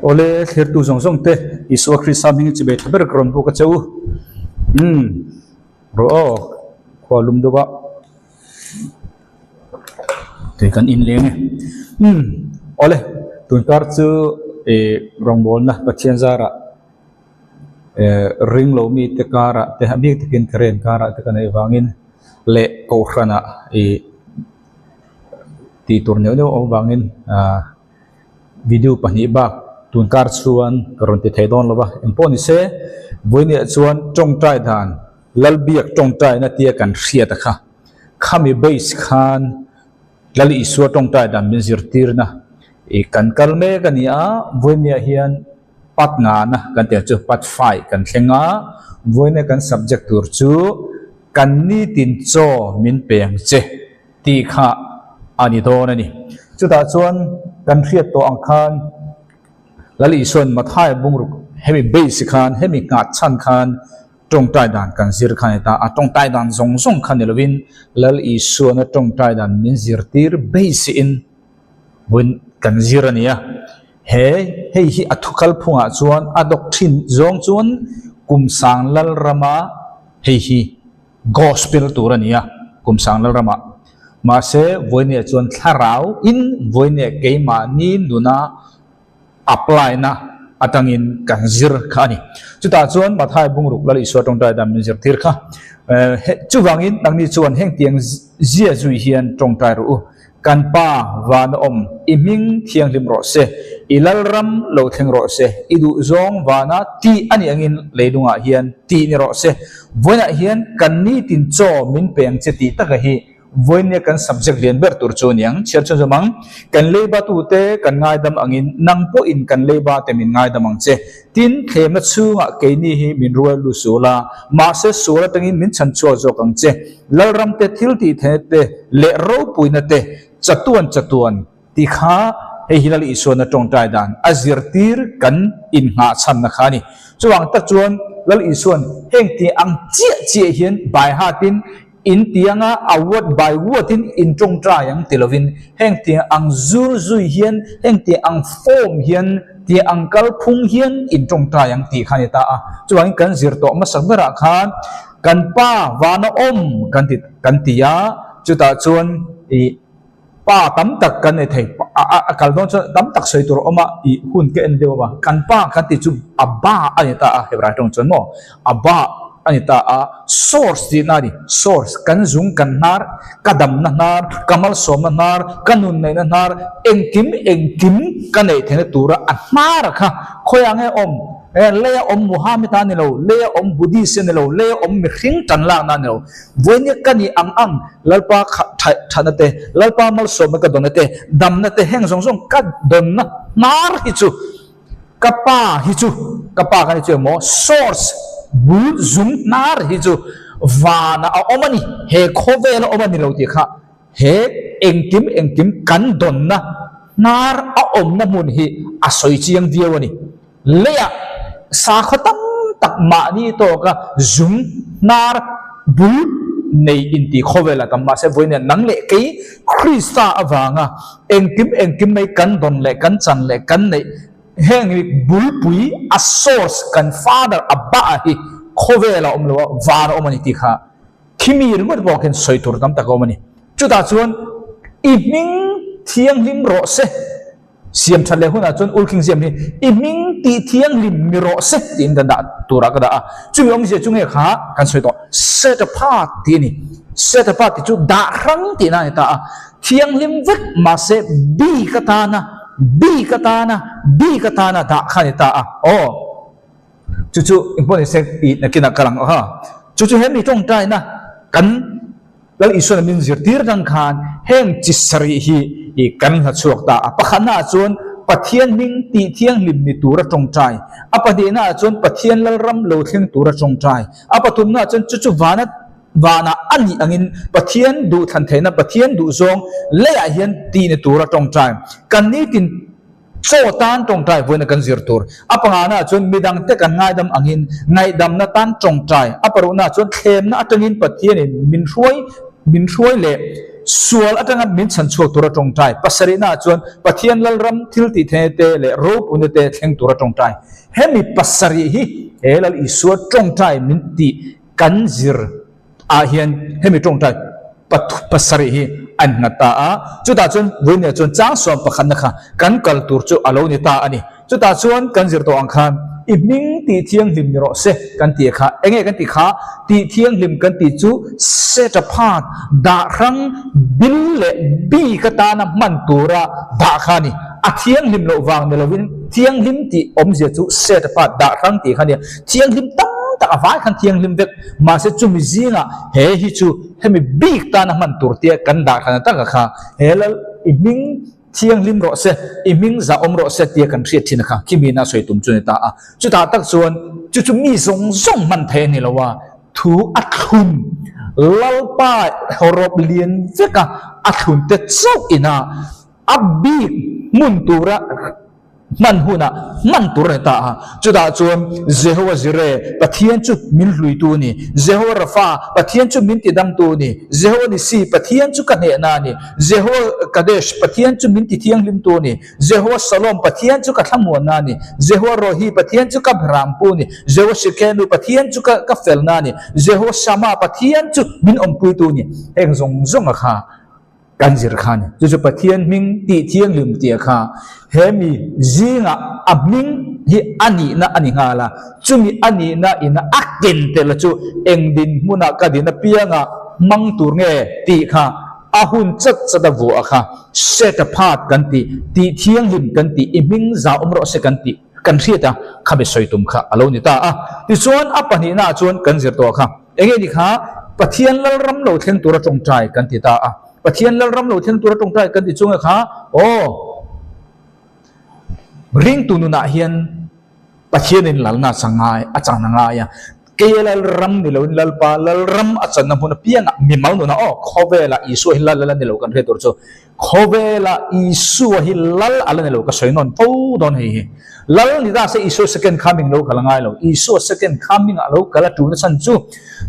Awle thlirtu zawng zawng te Isua Krista hming chi bei tha ber ka rawn buk a che u. Umm rawh aw khua lum deuh a tui kan in leng e. Umm awle tunkar chu ih rawngbawlna Pathian zarah eh ring lo mite karah te a bik takin Karen karah te ka neih vangin leh kohhranah ih tih tur neuh neuh awm vangin ah video pahnih bak tunkar chuan ka rawn ti thei dawn lo va engpawh ni se vawinia chuan tawngtai dan Lalbiak tawngtaina tia kan hriat a kha khami base khan Lal Isua tawngtai dan min zirtirna ih kan kal mek a ni a vawinia hian pat ngana kan tih ang chu pat fai kan thleng a vawinia kan subject tur chu kan nitin chaw min pe ang che. Tih kha a ni dawn a ni. Chutah chuan kan hriat tawh ang khan Lal Isua'n Mathaia bungruk hemi base khan hemi nghah chhan khan tawngtai dan kan zir kha a ni ta. A tawngtai dan zawng zawng kha ni lovin Lal Isua'n a tawngtai dan min zirtir base in vawiin kan zir a ni a. He hei hi a thukal phungah chuan a dawk thin zawng chuan Kumsang Lalrama hei hi Gospel tur a ni a, kum sang lal ramah. Mahse, vawinia chuan thlarau in vawinia keimahni nuna apply na atangin kan zir kha a ni. Chutah chuan Mathai bungruk Lal Isua tawngtai dan min zirtir kha. Chuvangin nangni chuan hengtiang zia zui hian tawngtai rawh u. Kan Pa van a awm, i hming thianghlim rawh se, i lalram lo thleng rawh se, i duhzawng vana tih a nih angin leilungah hian tih ni rawh se. Vawiinah hian kan nitin chaw min pe ang che tih taka hi vawinia kan subject lian ber tur chu a ni ang. Chhiar chhunzawm ang, Kan leiba tute kan ngaidam angin nang pawhin kan leiba te min ngaidam ang che. Tin, thlemna chhungah keini hi min rual lu sual a, mahse sual atangin min chhan chhuak zawk ang che. Lalram te, thil tih theihna te leh ropuina te chatuan chatuan ti kha hei hi Lal Isuana tawngtai dan a zirtir kan innghah chhanna kha a ni. Chuvang tak chuan Lal Isuan heng ti ang chiah chiah hian by heart in In tianga a word by word in in tawngtai ang ti lovin heng tiang ang zur zui hian heng tiang ang form hian tiang ang kalphung hian in tawngtai ang tih kha a ni ta a. Chuvangin kan zir tawh hmasak berah khan kan pa vana awm kan ti kan ti a, chutah chuan ih pa tam tak kan nei thei a a kal dawn chuan tam tak sawi tur a awm a ih hun ka en deuh a kan pa kan tih chu a ba a ni ta a Hebrai tawng chuan maw a ba a ni ta a source tih na a ni source kan zung kan hnar ka damna hnar ka malsawmna hnar ka nun neihna hnar engkim engkim ka neih theihna tura a hnar kha khawiah nge awm Lei a awm Muhammad a ni lo, lei a awm Buddhist a ni lo, lei a awm mihring tan lakna a ni lo. Vawinia ka nih ang ang Lalpa thatna te, Lalpa malsawmna ka dawnna te, damna te heng zawng zawng ka dawnna hnar hi chu ka pa hi chu, ka pa ka ni chu emaw source bul zum hnar hi chu vana a awm a ni, he khawvela awm a ni lo tih kha he engkim engkim kan dawnna hnar a awmna hmun hi a sawi chiang viau a ni. Leiah sakhaw tam tak mahni tawka zum hnar bul nei inti khawvel a tam mahse vawiin hian nang leh kei Krista avanga engkim engkim mai kan dawn leh kan chan leh kan neih heng hi bulpui a source kan father a ba hi khawvel a awm lo a van a awm a ni tih kha khimi ringawt pawh khian sawi tur tam tak a awm a ni. Chutah chuan i hming thianghlim rawh se. Siam that leh hunah chuan Ulking ziam hi i hming tih thianghlim mi rawh se tiin ka dah turah ka dah a. Chumi awmzia chu nge kha kan sawi tawh set apart tih a ni. Set apart tih chu dah hrang tihna a ni ta a. Thianghlim vek mahse bik atana, bik atana, bik atana dah kha a ni ta a. Aw. Chu chu engpawh ni se tih nakinah ka lang a. Chu chu hemi tawngtaina kan. Lal Isuan min zirtir dang khan heng chi sarih hi i kan hla chhuak ta a. Pakhatnaah chuan Pathian hming tih thianghlim ni tura tawngtai. A pahnihnaah chuan Pathian Lalram lo thleng tura tawngtai. A pathumnaah chuan chu chu vana vanah a nih angin Pathian duh thlan theihna, Pathian duhzawng leiah hian tih ni tura tawngtai. Kan nitin. Chaw tan tawngtai vawiina kan zir tur. A pangana chuan midangte kan ngaidam angin ngaihdamna tan tawngtai. A paruhna chuan thlemna atangin Pathianin min hruai min hruai leh Sual atanga min chhan chhuak tura tawngtai. Pasarihnaah chuan Pathian Lalram thiltihthene te leh ropuina te thleng tura tawngtai. Hemi pasarih hi he Lal Isua tawngtai min tih kan zir ah hian hemi tawngtai pasarih hi a innghat ta a. Chutah chuan Vawinia chuan chang suam pakhatna kha kan kal tur chu a lo ni ta a ni. Chutah chuan kan zir tawh ang khan i hming tih thianghlim ni rawh se kan tih kha. Enge kan tih kha? Tih thianghlim kan tih chu set apart, dah hrang, bil leh bik atana hman tura dah kha a ni. A thianghlim loh vang ni lovin thianghlim tih awmzia chu set apart, dah hrang tih kha a ni a. Thianghlim tam tak a vai khan thianghlim vek. Mahse chumi zingah he hi chu hemi bik tana hman tur tia kan dah hran taka kha he lal i hming Thianghlim rawh se, i hming zah awm rawh se tia kan hriat thin a kha, khi miin a sawi tum chu a ni ta a. Chutah tak chuan chu chu mi zawng zawng hman thei a ni lo a, thu a thlun Lalpa hawrawp lian vek a, a thlun te chauh ina a bik hmun tura hman hunah hman tur a ni ta a. Chutah chuan Jehovah Jireh, Pathian chu min hluitu a ni. Jehovah Rapha, Pathian chu min tidamtu a ni. Jehovah Nissi, Pathian chu ka hnehna a ni. Jehovah Kadesh, Pathian chu min tithianghlimtu a ni. Jehovah Shalom, Pathian chu ka thlamuanna a ni. Jehovah Rohi, Pathian chu ka brampu a ni. Jehovah Shikenu, Pathian chu ka ka felna a ni. Jehovah Shammah, Pathian chu min awmpuitu a ni. Heng zawng zawnga kha kan zir kha a ni. Chu chu Pathian hming tihthianghlim tih kha he mi zingah a hming hi a nihna a ni nghal a. Chumi a nihna ina a ken tel chu eng dinhmunah ka din apianga hmang tur nge tih kha A hun chat chat a vuah kha set apart kan tih, tih thianghlim kan tih, i hming zah awm rawh se kan tih kan hriat a, khami sawi tum kha a lo ni ta a. Tichuan a pahnihnaah chuan kan zir tawh kha enge ni kha Pathian Lalram lo thleng tura tawngtai kan ti ta a. Pathian Lalram lo thleng tura tawngtai kan ti chunga kha aw ringtu nunah hian Pathianin lalna a chang ngai, a chang a ngai a. Keia Lalram ni loin Lalpa Lalram a channa hmun apiangah mimal nunah aw khawvelah Isua hi lal a la ni lo kan hriat tur chu khawvelah Isua hi lal a la ni lo ka sawi nawn fo dawn hei hi. Lal ni ta se Isua second coming lo kal a ngai lo. Isua second coming ah lo kal a tulna chhan chu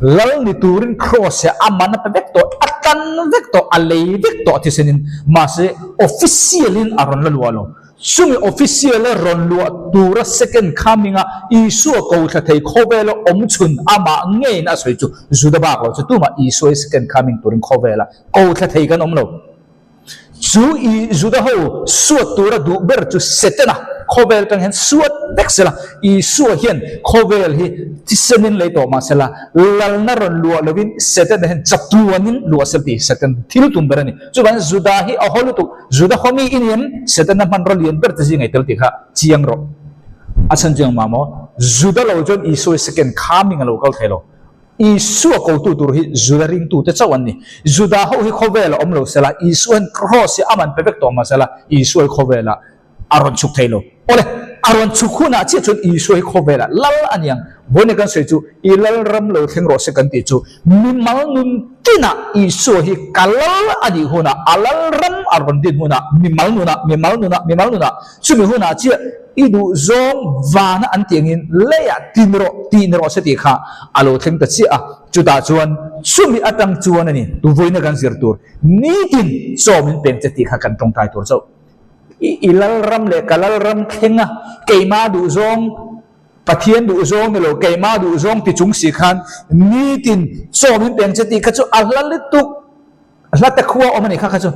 Lal ni turin cross hi a man a pe vek tawh, a tan vek tawh, a lei vek tawh a thisenin mahse official in a rawn la luah lo. Chumi official a rawn luah tura second coming a Isua ko thla thei khawvela awm chhun amah ngeiin a sawi chu Juda bak lo chu tumah Isua hi second coming turin khawvela ko thla thei kan awm lo. Chu i Juda ho suat tura duh ber chu Setana khawvel atang hian suat vek sela Isua hian khawvel hi thisenin lei tawh mahsela lalna rawn luah lovin Setana hian chatuanin luah sel tih Satan thil tum ber a ni. Chuvangin Juda hi a haw lutuk. Juda khawmi i ni em? Setana hmanraw lian ber te zingah i tel tih kha chiang rawh. A chhan chiang mah maw? Juda lo chuan Isua hi second coming a lo kal thei lo. Isua kotu tur hi Juda ringtute chauh an ni. Juda ho hi khawvel a awm lo sela, Isua hian cross hi a man pe vek tawh mah sela, Isua hi khawvelah a rawn chhuk thei lo. Awle, a rawn chhuk hunah chiah chuan Isua hi khawvelah lal a ni ang. Vawiin kan sawi chu i lal ram lo thleng rawh se kan tih chu mimal nun tinah Isua hi ka lal a nih hunah, a lal ram a rawn din hunah, mimal nunah, mimal nunah, mimal nunah, chumi hunah chiah i duh zawng vana an tih angin leiah tin rawh, tih ni rawh se tih kha a lo thleng ta chiah a. Chutah chuan chumi atang chuan a ni, tu vawiina kan zir tur nitin chaw min peng che tih kha kan tawngtai tur chauh. I lalram leh ka lalram thleng a, keimah duhzawng, Pathian duhzawng ni lo, keimah duhzawng ti chung si khan nitin chaw min peng che tih kha chu a hla lutuk, hla te khua awm a ni kha kha chu.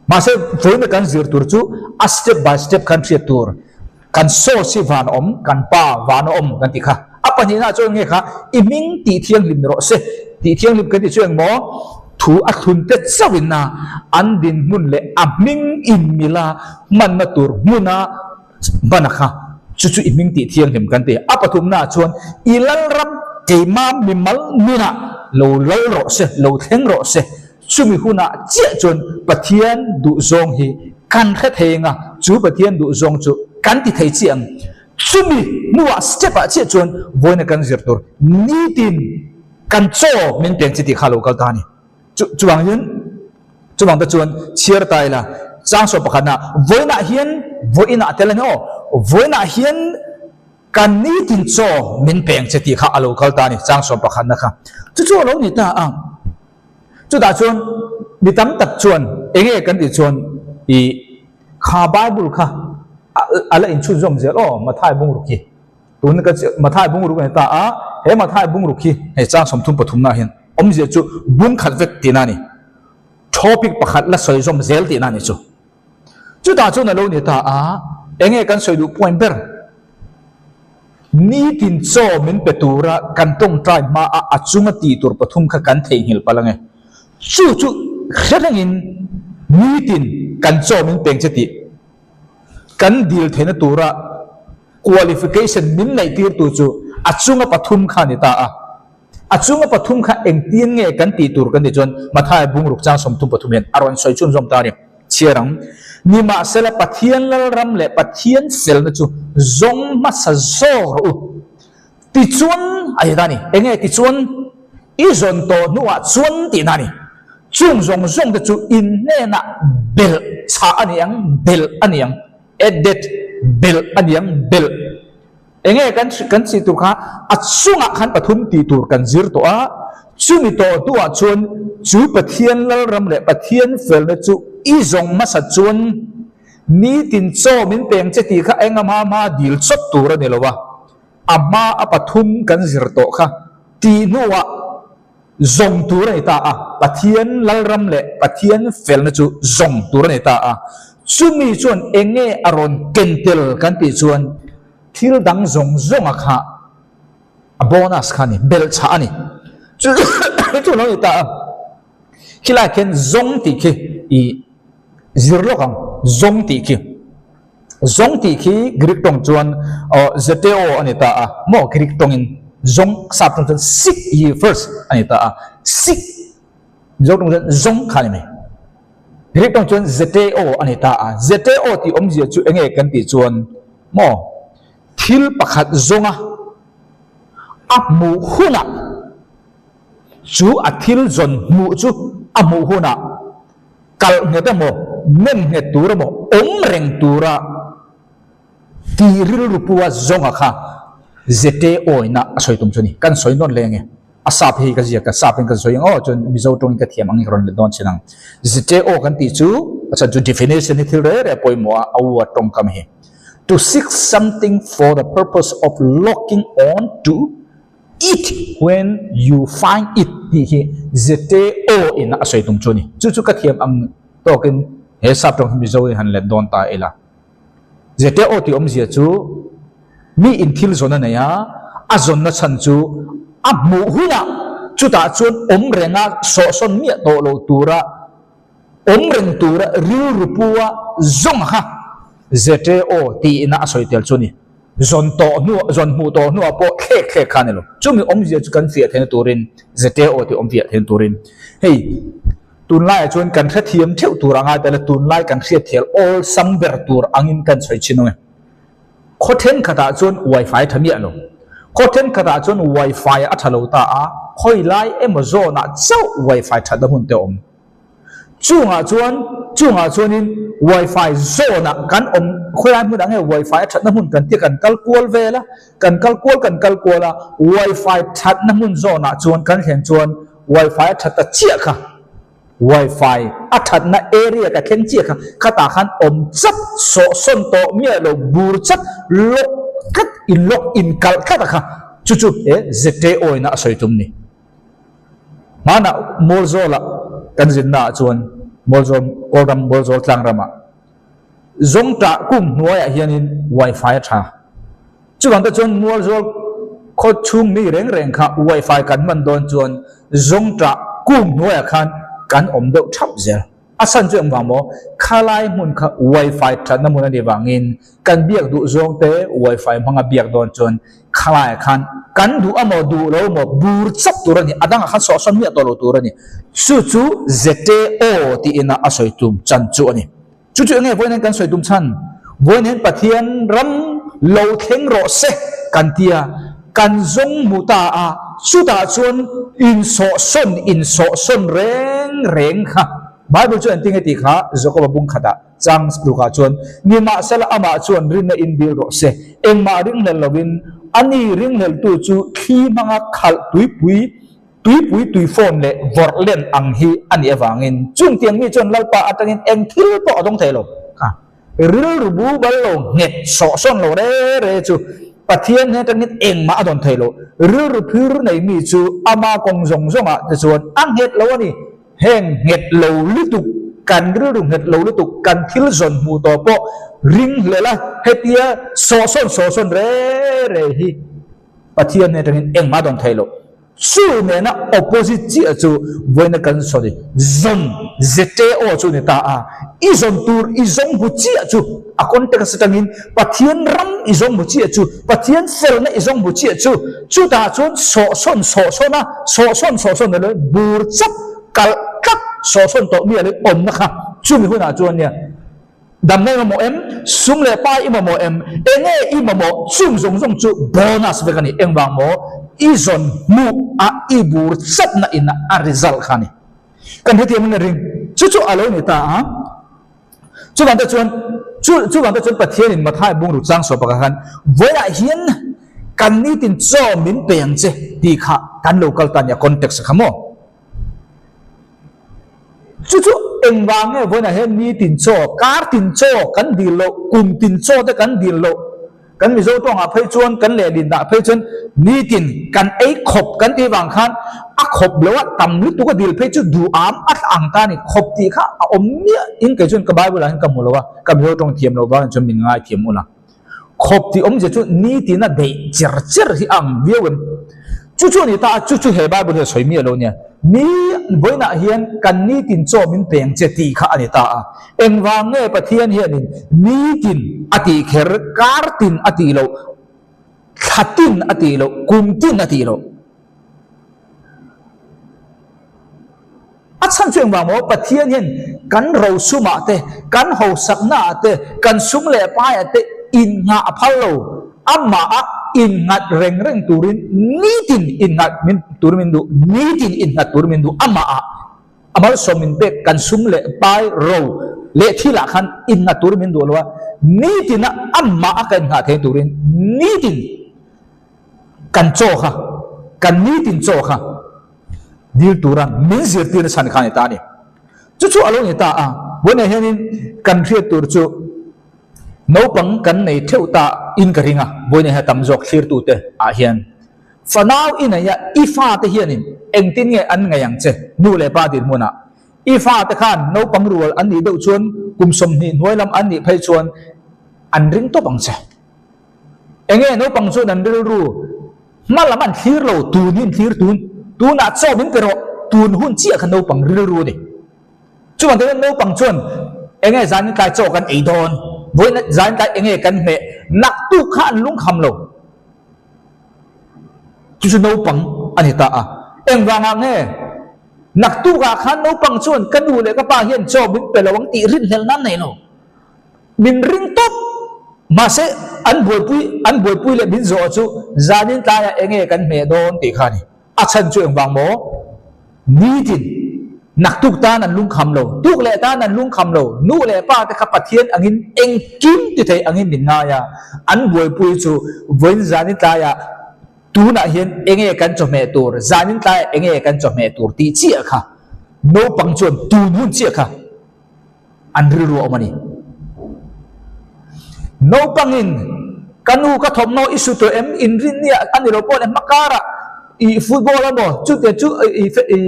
Mahse, vawiina kan zir tur chu a step by step khan hriat tur, kan source hi van awm, kan pa van a awm kan tih kha. A pahnihna chuan nge kha i hming tih thianghlim ni rawh se, tih thianghlim kan tih chu engmaw thu a thlun te chauhin a an dinhmun leh a hming inmila hmanna tur hmuna hman a kha chu chu i hming tih thianghlim kan ti. A pathumna chuan i lalram keimah mimal nunah lo lal rawh se, lo thleng rawh se, chumi hunah chiah chuan Pathian duhzawng hi kan hre thei anga chu Pathian duhzawng chu kan ti thei chiah ang. Chumi hnuah step ah chiah chuan vawiina kan zir tur nitin kan chaw min peng chi tih kha lo kal ta a ni. Chu chuvang hian chuvang te chuan chhiar ta ila chang saw pakhatna vawiinah hian vawiinah tel a ni aw vawiinah hian kan nitin chaw min peng che tih kha a lo kal ta a ni chang saw pakhatna kha chu chu a lo ni ta a. Chutah chuan mi tam tak chuan eng nge kan tih chuan i kha Bible kha a la inchhunzawm zel aw Mathai bungruk hi. Tun ka Mathai bungruk a ni ta a, he Mathai bungruk hi hei chang 30 pathumna hian awmzia chu bung khat vek tihna a ni. Topic pakhat la sawi zawm zel tihna a ni chu. Chutah chuan a lo ni ta a, eng nge kan sawi duh point ber? Nitin chaw min pe tura kan tawngtai hmaa a chunga tih tur pathum kha kan theihnghilh palh ange. Chu chu hre rengin nitin kan chaw min peng che tih kan dil theihna tura qualification min neih tirtu chu a chunga pathum kha a ni ta a. A chunga pathum kha engtin nge kan tih tur kan tih chuan Mathaia bungruk chang 33 hian a rawn sawi chhunzawm ta a ni. Chhiar ang. Nimahsela Pathian Lalram leh Pathian felna chu zawng hmasa zawk rawh u. Tichuan a ti ta a ni. Enge tichuan? I zawn tawh hnuah chuan tihna a ni. Chung zawng zawng te chu in hnenah belh chhah a ni ang, belh a ni ang. Added, belh a ni ang, belh. Enge kan kan chih tur kha a chungah khan pathum tih tur kan zir tawh a, chumi tawh hnuah chuan chu Pathian Lalram leh Pathian felna chu i zawng hmasa chuan nitin chaw min peng che tih kha eng a hma hma dil chawp tur a ni lo a, a hma a pathum kan zir tawh kha tih hnuah zawng tur a ni ta a, Pathian Lalram leh Pathian felna chu zawng tur a ni ta a. Chumi chuan enge a rawn ken tel kan tih chuan thil dang zawng zawnga kha a bonus kha a ni, belhchhah a ni. Chu chu lo ni ta a, khilai khian zawng tih khi i zir lawk ang, zawng tih khi. Zawng tih khi Greek tawng chuan zeteo a ni ta a, maw Greek tawngin zawng sap tawng chuan seek ye first a ni ta a, seek Mizo tawng chuan zawng kha a ni mai. Greek tawng chuan zeteo a ni ta a, zeteo tih awmzia chu enge kan tih chuan maw thil pakhat zawnga a hmuh hunah chu a thil zawn hmuh chu a hmuh hunah Kalh nghet emaw, nem nghet tur emaw, awm reng tura tih rilru pua zawnga kha zete awina a sawi tum chu a ni. Kan sawi nawn leng e. A sap hi ka ziak a, sap in kan sawi ang aw chuan Mizo tawngin ka thiam ang i rawn let dawn chin ang. Zete aw kan tih chu a chhan chu definition hi thil reh reh pawimawh a, a u a tawngkam hi. To seek something for the purpose of locking on to It when you find it tih hi ZTO in a sawi tum chu a ni. Chu chu ka thiam ang tawkin he sap tawng hi Mizo in han let dawn ta ila. ZTO tih awmzia chu mi in thil zawn a nei a, a zawnna chhan chu a hmuh hunah chutah chuan awm renga sawhsawn miah tawh lo tura awm reng tura rilru pua zawng kha ZTO tiin a sawi tel chu a ni. Zawn tawh hnu, zawn hmuh tawh hnuah pawh thlek thlek kha a ni lo. Chumi awmzia chu kan fiah theihna turin, ZTO tih awm fiah theihna turin. Hei, tunlaiah chuan kan hrethiam theuh tur a ngai ta la, tunlai kan hriatthial awlsam ber tur angin kan sawi chin awm e. Khaw thenkhatah chuan wifi tha miah lo. Khaw thenkhatah chuan wifi a tha lo ta a, khawilai emaw zawnah chauh wifi thatna hun te a awm. Chungah chuan chungah chuanin wifi zone ah kan awm khawilai hmunah nge wifi a thatna hmun kan tia kan kal kual vel a, kan kal kual kan kal kual a, wifi thatna hmun zone ah chuan kan thlen chuan wifi a that ta chiah kha, wifi a thatna area ka thleng chiah kha, khatah khan awm chat sawhsawn tawh miah lo bur chat lock tlat in lock in kalh tlat a kha chu chu he ZTO in a sawi tum ni. Hmanah Mualzawlah kan zinnaah chuan Mualzawl Kawlram Mualzawl tlang ramah Zawngtah kum hnuaiah hianin wifi a tha. Chuvang te chuan Mualzawl khaw chhung mi reng reng kha wifi kan hman dawn chuan Zawngtah kum hnuaiah khan kan awm deuh thap zel. A chhan chu engvang maw? Khalai hmun kha wifi thatna hmun a nih vangin kan biak duh zawng te wifi hmanga biak dawn chuan khalaiah khan kan duh amaw duh lo maw bur chap tur a ni, a dangah khan sawhsawn miah tawh lo tur a ni. Chu chu ZTO tiin a sawi tum chan chu a ni. Chu chu enge vawiin kan sawi tum chhan? Vawiin Pathian ram lo thleng rawh se kan tia kan zawng hmu ta a, chutah chuan insawhsawn insawhsawn reng reng kha Bible chu engtin nge tih kha Jakoba bung khatah chang rukah chuan nimahsela amah chuan rinna in dil rawh se, engmah ringhlel lovin ani ringhleltu chu thli hmanga khalh tuipui. Tuipui tui fawn leh vawrh len ang hi a nih avangin chung tiang mi chuan Lalpa atangin eng thil pawh a dawng thei lo. Kha rilru bubal lo nghet sawh sawn lo re re chu Pathian hnen atangin engmah a dawn thei lo. Rilru phir nei mi chu ama kawng zawng zawngah te chuan a nghet lo a ni. Heng nghet lo lutuk, kan rilru nghet lo lutuk, kan thil zawn hmuh tawh pawh ring hlel a, hetia sawh sawn sawh sawn re re hi Pathian hnen atangin engmah a dawn thei lo. Chu nena opposite chiah chu vawiina kan sawi zawn ZTO chu ni ta a, i zawn tur i zawng hmu chiah chu a context atangin Pathian ram i zawng hmu chiah chu, Pathian felna i zawng hmu chiah chu, chutah chuan sawhsawn sawhsawn a, sawhsawn sawhsawn alo bur chap kalh tlat sawhsawn tawh mi alo awmna kha chumi hunah chuan nia Damna i mamawh em? Sum leh pa i mamawh em? Enge i mamawh? Chung zawng zawng chu bonus vek a ni. Engvang maw? I zawn hmuh a i bur chapna in a result kha a ni. Kan hetiang in a ring. Chu chu a lo ni ta a. Chuvang te chuan chu chuvang te chuan Pathian in Mathai bungruk chang sawh pakhat khan vawiah hian kan nitin chaw min pe ang che tih kha kan lo kal ta a ni a context kha maw? Chu chu engvang nge vawiinah hian ni tin chaw, kar tin chaw kan dil loh, kum tin chaw te kan dil loh, kan Mizo tawngah phei chuan kan lehlinah phei chuan ni tin kan ei khawp kan tih vang khan a khawp lo a, tam lutuk a dil phei chu duham a thla ang ta a ni. Khawp tih kha a awm miah in kei chuan ka Bible ah hian ka hmu lo a, ka Mizo tawng thiam loh vangin chuan min ngaithiam ula. Khawp tih awmzia chu nitin a deih cher cher hi a ang viau em? Chu chu a ni ta a, chu chu he Bible hi a sawi miah lo nia. Ni vawiinah hian kan nitin chaw min peng che tih kha a ni ta a. Engvang nge Pathian hianin nitin a tih kher, kar tin a tih loh, thla tin a tih loh, kum tin a tih loh? A chhan chu engvang maw? Pathian hian kan rosumah te, kan hausaknaah te, kan sum leh paiah te inngah a phal lo. Amah innghat reng reng turin nitin innghat min tur min duh, nitin innghat tur min duh. Amah a malsawm min pek kan sum leh pai ro leh thilah khan innghat tur min duh lo a, nitina amah a kan innghah thei turin nitin kan chaw kha, kan nitin chaw kha dil tura min zirtirna chhan kha a ni ta a ni. Chu chu a lo ni ta a, vawiinah hianin kan hriat tur chu naupang kan nei theuh ta in ka ring a, vawiinah hian tam zawk thlirtute ah hian fanau i nei a, i fate hianin engtin nge an ngaih ang che nu leh pa dinhmunah? I fate khan naupang rual an nih deuh chuan kum 20 hnuai lam an nih phei chuan an ring tawp ang che. Enge naupang chuan an rilru hma lam an thlir lo, tun hi an thlir tun, tunah chaw min pe rawh, tun hun chiah kha naupang rilru a ni. Chuvang te chuan naupang chuan enge zanin tlai chaw kan ei dawn, vawiin zanin tlai enge kan hmeh, naktuk kha an lungkham lo. Chu chu naupang a ni ta a. Engvangah nge naktukah khan naupang chuan ka nu leh ka pa hian chaw min pe lo ang tih rinhlelh nan nei lo. Min ring tawp. Mahse, an buaipui an buaipui leh min zawh chu zanin tlaiah eng nge kan hmeh dawn tih kha a ni. A chhan chu engvang maw? Nitin naktuk tan an lungkham lo, tuk leh tan an lungkham lo, nu leh pa te kha Pathian angin engkim ti thei angin min ngai a, an buaipui chu vawiin zanin tlaiah tunah hian eng nge kan chawhmeh tur, zanin tlaiah eng nge kan chawhmeh tur tih chiah kha naupang chuan tun hun chiah kha An rilru a awm a ni. Naupangin, Ka nu ka thawmhnaw i su tawh em? Inrinnia a ni lo pawh le hma karah i football emaw chutia chu i i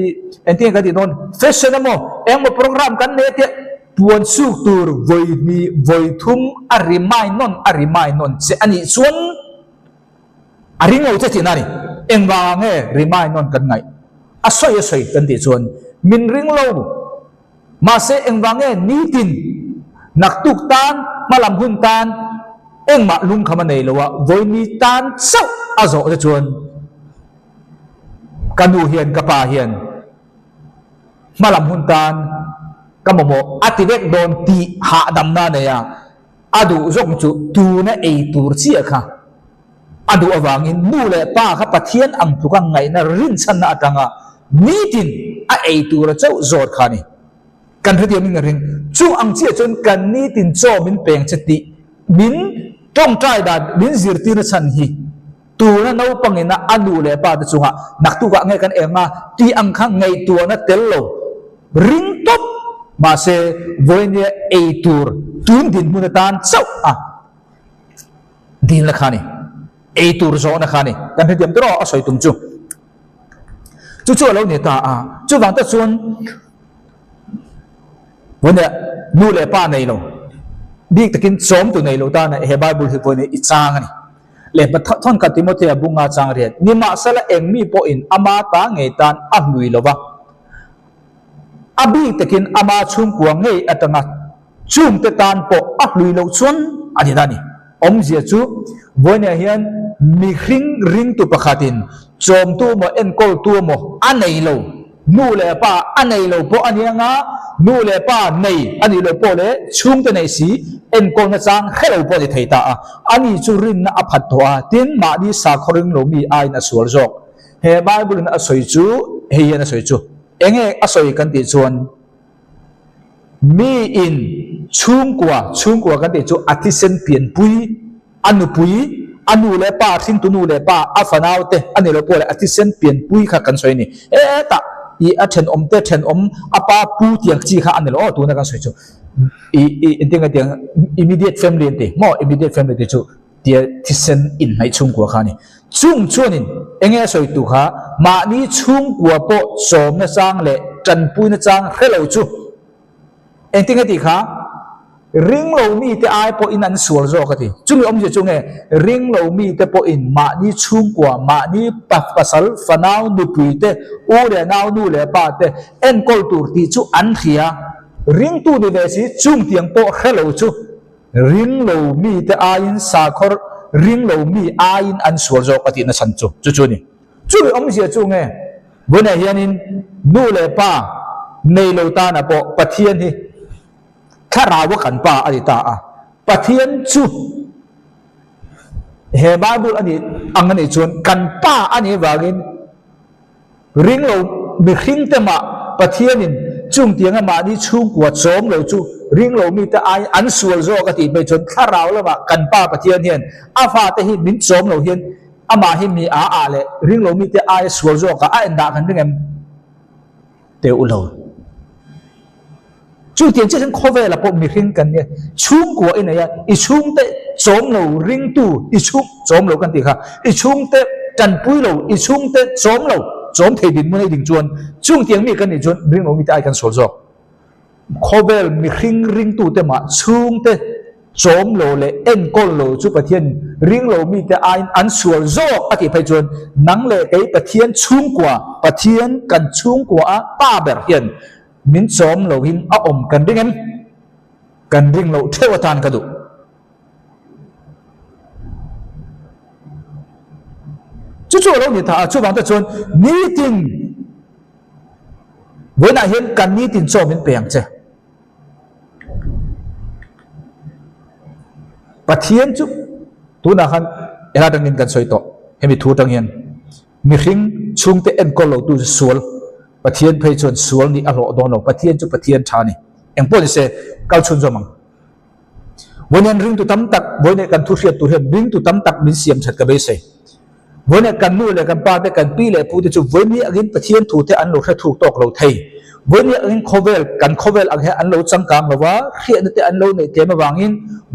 engtin nge ka tih dawn fashion emaw engmaw program kan nei tia puan suk tur vawi hnih vawi thum a remind nawn a remind nawn che a nih chuan a ring lo che tihna a ni. Engvangah nge remind nawn kan ngaih? A sawi a sawi kan tih chuan min ring lo. Mahse engvang nge nitin naktuk tan hmalam hun tan engmah lungkham a nei lo a, vawini tan chauh a zawh te chuan ka nu hian ka pa hian hmalam hun tan ka mamawh a ti vek dawn tih hahdamna a nei a, a duh zawk chu tuna ei tur chiah kha a duh avangin nu leh pa kha Pathian ang tluka ngaihna rinchhanna atanga nitin a ei tura chauh zawt kha a ni. Kan hrethiam in ka ring. Chung ang chiah chuan kan nitin chaw min peng che tih min tawngtai dan min zirtirna chhan hi. Tuna naupangina a nu leh pa te chungah naktukah nge kan eng a tih ang kha ngaihtuahna tel lo ring tawp mahse vawinia ei tur tun dinhmun atan chauh a dilna kha a ni. Ei tur zawhna kha a ni. Kan hrethiam tawh a sawi tum chu. Chu chu a lo ni ta a. Chuvang tak chuan vawinia nu leh pa nei lo bik takin chawm tu nei lo tana he Bible hi vawinia i chang a ni. Lehkha thawn khat Timothea bunga chang riat, Nimahsela eng mi pawhin ama ta ngei tan a hlui lo va, a bik takin ama chhungkua ngei atanga chungte tan pawh a hlui loh chuan a ni ta ni. Awmzia chu vawiinah hian mihring ringtu pakhatin chawmtu emaw enkawltu emaw a nei lo. Nu leh pa a nei lo pawh a ni anga, nu leh pa nei a nih loh pawh leh chhungte nei si enkawlna chang hre lo pawh a ni thei ta a. Ani chu rinna a phat tawh a, tin mahni sakhaw ring lo mi aiin a sual zawk. He Bible in a sawi chu hei hian a sawi chu. Enge a sawi kan tih chuan mi in chhungkua, chhungkua kan tih chu a thisen pianpui, A nupui, a nu leh pa, hringtu nu leh pa, a fanau te, a ni lo pawh leh a thisen pianpui kha kan sawi a ni. Hetah i a thenawm te thenawm a pa pu tiang chi kha a ni lo aw tuna kan sawi chu. I i engtin nge tiang immediate family an ti maw immediate family tih chu tia thisen inhnaih chhungkua kha a ni. Chung chuanin enge a sawi tu kha mahni chhungkua pawh sawmna chang leh tanpuina chang hre lo chu Engtin nge tih kha? Ring lo mite ai pawhin an sual zawk a ti. Chumi awmzia chu nge? Ring lo mite pawhin mahni chhungkua, mahni pasal, fanau, nupui te, u leh nau, nu leh pa te enkawl tur tih chu an hria. Ringtu ni ve si chungtiang pawh hre lo chu ring lo mite aiin sakhawr ring lo mi aiin an sual zawk a tihna chhan chu chu chu a ni. Chumi awmzia chu nge? Vawiinah hianin nu leh pa nei lo tana pawh Pathian hi thlarau a kan pa a ni ta a. Pathian chu he Bible a nih ang a nih chuan kan pa a nih avangin ring lo mihring te mah Pathianin chungtianga mahni chhungkua chawm lo chu ring lo mite ai an sual zawk a tih mai chuan thlarau lamah kan pa Pathian hian a fate hi min chawm lo hian Amah hi mi a ah leh ring lo mite aia sual zawkah a en dah kan ring em? Teh u lo. Chu tiang chiah chuan khawvelah pawh mihring kan nia, chhungkua i nei a, i chhungte chawm lo ringtu, i chhung chawm lo kan tih kha, i chhungte tanpui lo, i chhungte chawm lo, chawm thei dinhmun a i ding chuan chung tiang mi kan nih chuan ring lo mite ai kan sual zawk. Khawvel mihring ringtute mah chhungte chawm lo leh enkawl lo chu Pathian ring lo mite aiin an sual zawk a tih phei chuan nang leh kei Pathian chhungkua, Pathian kan chhungkua a pa ber hian min chawm lohin a awm kan ring em? Kan ring loh theuh atan ka duh. Chu chu a lo ni ta a, chuvang te chuan nitin Vawiinah hian kan nitin chaw min pe ang che. Pathian chu tunah khan ela atangin kan sawi tawh. Hemi thu atang hian mihring chhungte enkawl lo tu chu sual. Pathian phei chuan sual nih a hlawh dawn lo. Pathian chu Pathian tha a ni. Engpawh ni se kal chhunzawm ang. Vawiin ringtu tam tak, vawiin kan thu hriat tur hian ringtu tam tak min siam that ka beisei. Vawiin kan nu leh kan pa te, kan pi leh pu te chu vawiin angin Pathian thu te an lo hre thuk tawk lo thei. Vawiin angin khawvel, kan khawvel ang hian an lo changkang lo va, hriatna te an lo neih tlem avangin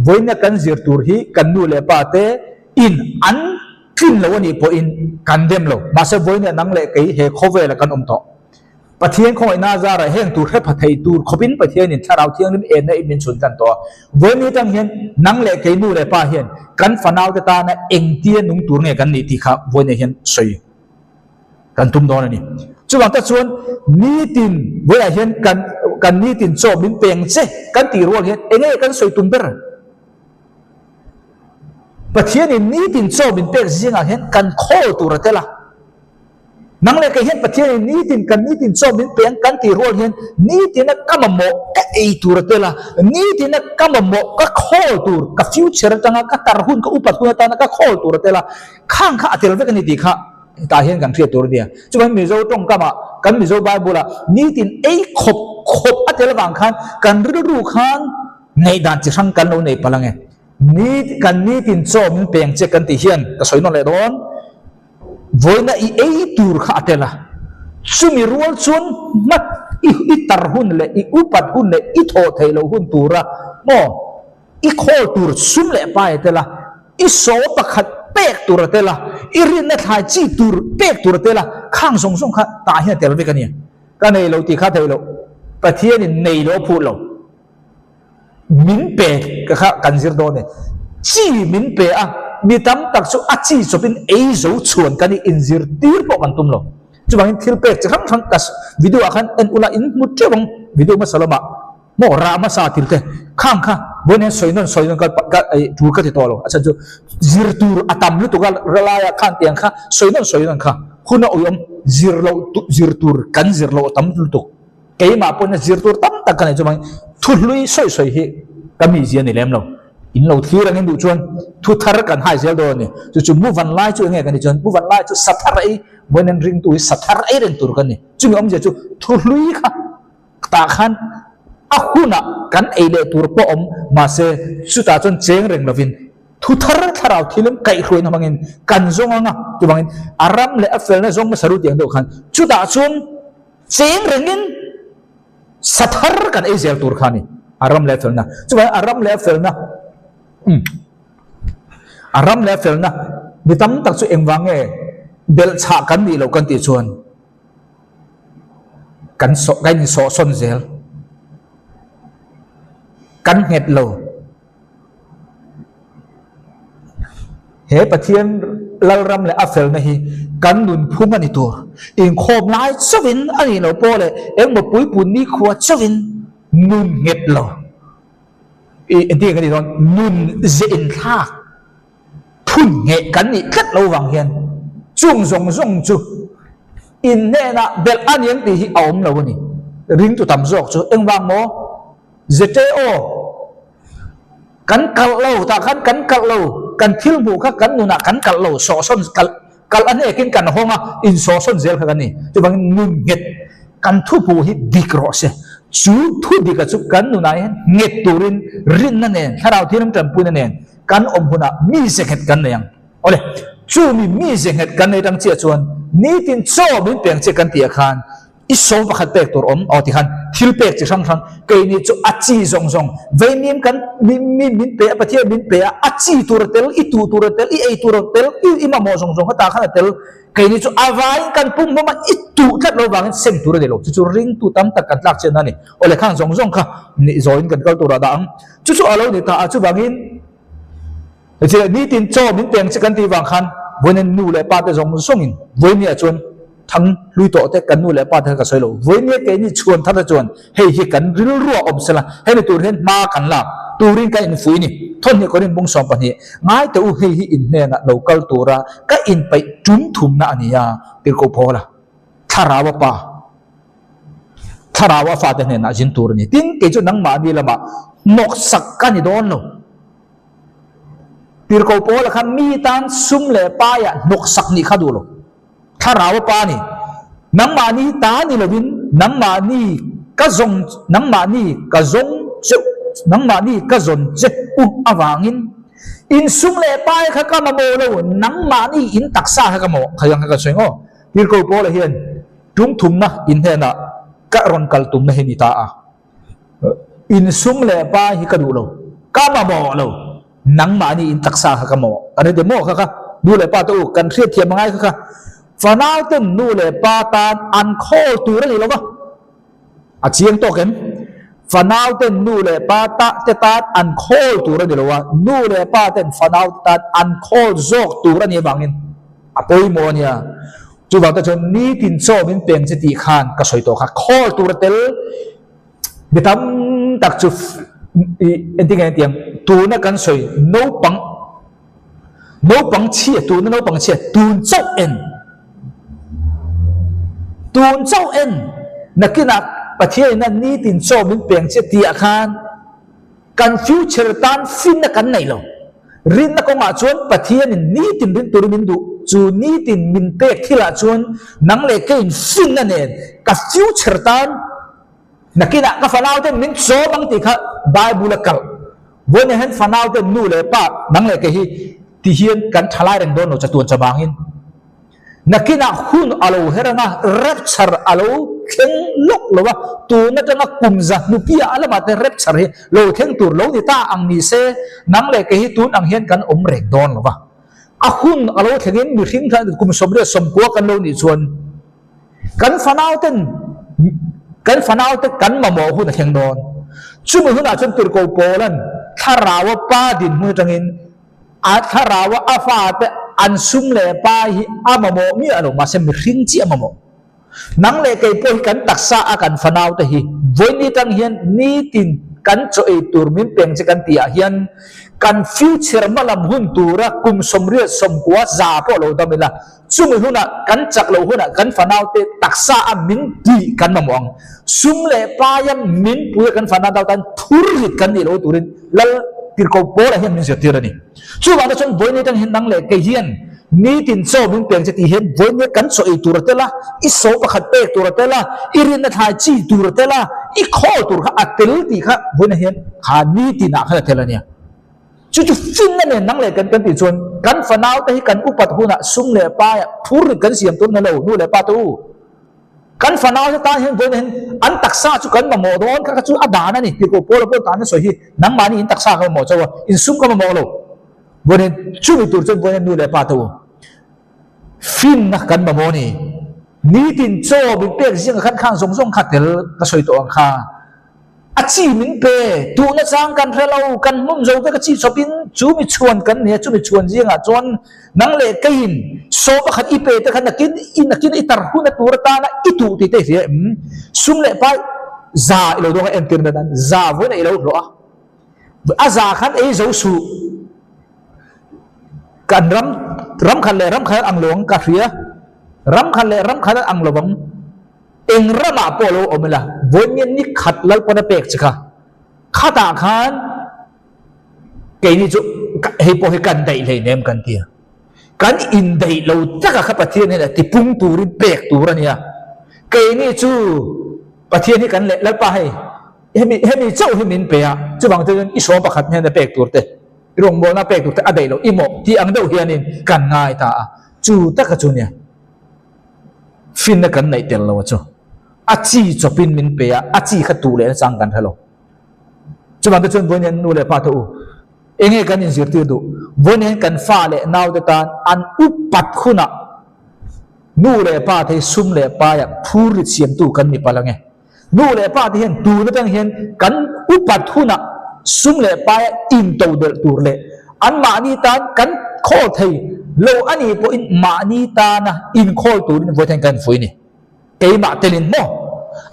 vawiin kan zir tur hi kan nu leh pa te in an tlin lo a nih pawhin kan dem lo. Mahse vawiin nang leh kei he khawvela kan awm tawh. Pathian khawngaihna zarah heng tur hre pha thei tur khawpin Pathianin Thlarau Thianghlim enna in min chhun tan tawh a. Vawiin atang hian nang leh kei nu leh pa hian kan fanaute tana engtia nung tur nge kan nih tih kha vawiinah hian sawi kan tum dawn a ni. Chuvang tak chuan nitin vawiinah hian kan kan nitin chaw min peng che kan tih rual hian enge kan sawi tum ber? Pathianin nitin chaw min pek zingah hian kan khawl tur a tel a. Nang leh kei hian Pathianin nitin kan nitin chaw min pe ang kan tih rual hian nitina ka mamawh ka ei tur a tel a, nitina ka mamawh ka khawl tur, ka future atanga ka tar hun, ka upat hun atana ka khawl tur a tel a, khang kha a tel vek a ni tih kha hetah hian kan hriat tur a nia. Chuvangin Mizo tawngkamah kan Mizo Bible-ah nitin ei khawp khawp a tel avang khan kan rilru khan ngaihdan chi hrang kan lo nei palh ang e. Ni kan nitin chaw min peng che kan tih hian ka sawi nawn leh dawn. Vawiina i ei tur kha a tel a, chumi rual chuan hmat i i tar hun leh i upat hun leh i thawh theih loh hun tura maw i khawl tur sum leh pai a tel a, i saw pakhat pek tur a tel a, i rinna thlai chi tur pek tur a tel a, khang zawng zawng kha tah hian a tel vek a nia. Ka nei lo tih kha theih loh, Pathianin nei lo a phut lo. Min pe ka kha kan zir dawn e. Chi min pe a, mi tam tak chu a chi chawpin ei zo chhuan kan i inzirtir pawh kan tum lo. Chuvangin thil pek chi hrang hrang ka video ah khan en ula in hmu teuh ang video hmasa lamah maw rah hmasa thil te khang kha vawiin hian sawi nawn sawi nawn ka ka ei tul ka ti tawh lo. A chhan chu zir tur a tam lutuk a ralaiah khan tiang kha sawi nawn sawi nawn kha hun a uiawm zir loh zir tur kan zir loh a tam lutuk. Keimah pawhin a zir tur tam tak ka nei chuvangin thu hlui sawi sawi hi ka mi zia ni lem lo. In lo thlir angin duh chuan thu thar kan hai zel dawn a ni. Chu chu mu van lai chu enge kan ni chuan mu van lai chu sa thar ei vawiin an ringtu hi sa thar ei reng tur kan ni. Chumi awmzia chu thu hlui kha tah khan a hunah kan ei leh tur pawh awm mahse chutah chuan cheng reng lovin thu thar thlarau thilin kaihhruaina hmangin kan zawng anga chuvangin a ram leh a felna zawng hmasa ru tih ang deuh khan chutah chuan Cheng rengin sa thar kan ei zel tur kha a ni, a ram leh a felna. Chuvangin a ram leh a felna, umm, a ram leh a felna mi tam tak chu engvang nge belhchhah kan nih loh kan tih chuan kan sawh, kan insawhsawn zel, kan nghet lo. He Pathian Lalram leh a felna hi kan nunphung a ni tur. Inkhawm lai chauhin a nih loh pawh leh engmaw puipun nikhua chauhin nun nghet lo. I engtin nge ka tih dawn? Nun ze inthlak phun ngheh kan nih tlat lo vang hian chung zawng zawng chu inhnenah belh a ni ang tih hi a awm lo a ni. Ringtu tam zawk chu engvang maw? ZTO. Kan kalh lo tah khan kan kalh lo, kan thil hmuh kha kan nunah kan kalh lo, sawhsawn kalh kalh a hnekin kan hawng a, insawhsawn zel kha kan ni. Chuvangin nun nghet kan thu hmuh hi dik rawh se. Chu thu dika chu kan nunah hian nghet turin rinna nen, thlarau thianghlim tanpuina nen kan awm hunah mize nghet kan nei ang. Awle, chumi mize nghet kan nei tang chiah chuan nitin chaw min peng che kan tih ah khan I sawm pakhat pek tur awm aw tikhan thil pek chi hrang hrang keini chu a chi zawng zawng veimim kan mi min pe a Pathian min pe a a chi tur a tel i tuh tur a tel i ei tur a tel i i mamawh zawng zawng heta khan a tel keini chu a vaiin kan pum hmawm a i tuh tlat lo vangin sem tur a ni lo chu chu ringtu tam tak kan tlak chian a ni aw le khang zawng zawng kha nih zawiin kan kal turah dah ang chu chu a lo ni ta a chuvangin Nitin chaw min peng che kan tih vang khan vawiin nu leh pa te zawng zawngin vawinia chuan thang hlui tawh te kan nu leh pa te kha ka sawi lo. Vawinia keini chhuan thar te chuan hei hi kan rilruah awm sela hemi tur hian hma kan lak turin kan infuih ni. Thawhnih Korin bung 12 ngai teh u hei hi in hnenah lo kal tura ka inpeih tum thumna a ni a tirhkoh Paula thlarau a pa thlarau a fate hnenah zin tur a ni. Tin kei chu nangmahni lamah hnawksak ka ni dawn lo. Tirhkoh Paula khan mi tan sum leh paiah hnawksak nih kha duh lo. Thlarau a pa a ni. Nangmahni ta ni lovin nangmahni ka zawng nangmahni ka zawng cheuh nangmahni ka zawn che u avangin in sum leh pai kha ka mamawh lo, nangmahni in taksa kha ka mamawh kha yang kha ka sawi ang aw. Tirhkoh Paula hian tumthumna in hnenah ka rawn kal tumna hi ni ta a. Insum leh pa hi ka duh lo, ka mamawh lo, nangmahni in taksa kha ka mamawh. Kan hre maw kha kha, nu leh pa te u, kan hriatthiam angai kha kha. Fanau ten nu leh pa tan an khawl tur a ni lo va, a chiang tawk em? Fanau ten nu leh pa ta te tan an khawl tur a ni lo a, nu leh pa ten fanau te tan an khawl zawk tur a nih avangin a pawimawh a nia. Chuvang te chuan nitin chaw min peng che tih khan ka sawi tawh kha, khawl tur a tel mi tam tak chu i engtin nge tiang tuna kan sawi naupang naupang chhia tuna naupang chhia tun chauh en tun chauh en nakinah Pathian in a nitin chaw min peng che tih ah khan kan future tan finna kan nei lo. Rinna kawngah chuan Pathianin nitin rin turin min duh. Chu nitin min pek thilah chuan nang leh keiin finna nen ka future tan nakinah ka fanau ten min chawm ang tih kha Bible a kalh. Vawiin hian fanau ten nu leh pa nang leh kei hi ti hian kan tha lai reng dawn lo chatuan chavangin. Nakinah hun a lo her anga rapture a lo thleng lawk lo a, tun atanga kum za hnupiah a lamah te rapture hi lo thleng tur lo ni ta ang ni se, nang leh kei hi tun ang hian kan awm reng dawn lo va. A hun a lo thlengin mihring khan kum 99 kan lo nih chuan kan fanauten kan fanaute kan mamawh hun a thleng dawn. Chumi hunah chuan Tirhkoh Paula'n Thlaraua Pa dinhmun atangin A thlarau a fate an sum leh pa hi a mamawh miah lo, mahse mihring chiah a mamawh. Nang leh kei pawh hi kan taksa a kan fanau te hi vawiin atang hian nitin kan chaw ei tur min peng che kan tih ah hian kan future hmalam hun tura kum 89 za pawh lo dam ila, chumi hunah kan chak loh hunah kan fanau te taksa a min pui kan mamawh ang. Sum leh paia min pui a kan fanau tan thur rit kan nih loh turin Lal Tirhkoh Paula hian min zirtir a ni. Chuvang te chuan vawiin atang hian nang leh kei hian nitin chaw min peng che tih hian vawiin kan chaw ei tur a tel a, i saw pakhat pek tur a tel a, i rinna thlai chi tur a tel a, i khawl tur kha a tel tih kha vawiin hian kha nitinah khan a tel a nia. Chu chu finna nen nang leh kan kan tih chuan kan fanau te hi kan upat hunah sum leh paiah phur rit kan siam tur na lo nu leh pa te u. Kan fanau te tan hian vawiin hian an taksa chu kan mamawh dawn kha kha chu a dan a ni tih pawh Paula pawh tan a sawi hi nangmahni in taksa ka mamawh chauh a, insum ka mamawh lo. Vawiin hian chumi tur chuan vawiin hian nu leh pa te u finna kan mamawh a ni. Nitin chaw min pek zingah khan khang zawng zawng kha tel ka sawi tawh ang kha. A chi min pe, tuhna chang kan hre lo, kan hmun zo vek a chi chawpin chu mi chhuan kan nia, chumi chhuan zingah chuan nang leh keiin saw pakhat i pe te kha nakin i nakin i tar hun a tur atana i tuh tih te i hria em? Sum leh pai za i lo dawng a entir na dan za vawiin a i lo hlawh a, a za khan ei zo suh. Kan ram ram khat leh ram khat an ang lo ang ka hria, ram khat leh ram khat an ang lo ang. Eng ramah pawh lo awm ila, vawiin ni khat Lalpawn a pek che kha, khatah khan keini chu hei pawh hi kan daih hleinem kan ti a. Kan indaih lo taka kha Pathian hian a tipung turin pek tur a nia. Keini chu Pathian hi kan leh Lalpa hei hemi hemi chauh hi min pe a, chuvang chuan i sawm pakhat hian a pek tur te, i rawngbawlna pek tur te a daih loh i mawh tih ang deuh hianin kan ngai ta a, chu taka chu nia. Finna kan neih tel lo a chu. A chi chawpin min pe a, a chi kha tuh leh nachang kan hre lo. Chuvang te chuan vawiin hian nu leh pa te u, enge kan inzirtir duh? Vawiin hian kan fa leh nau te tan an upat hunah nu leh pa te hi sum leh paiah phur rit siamtu kan ni palh ange. Nu leh pa te hian tun atang hian kan upat hunah sum leh paia intodelh tur leh anmahni tan kan khawl thei lo a nih pawhin mahni tana inkhawl turin vawithen kan infuih a ni. Keimah telin maw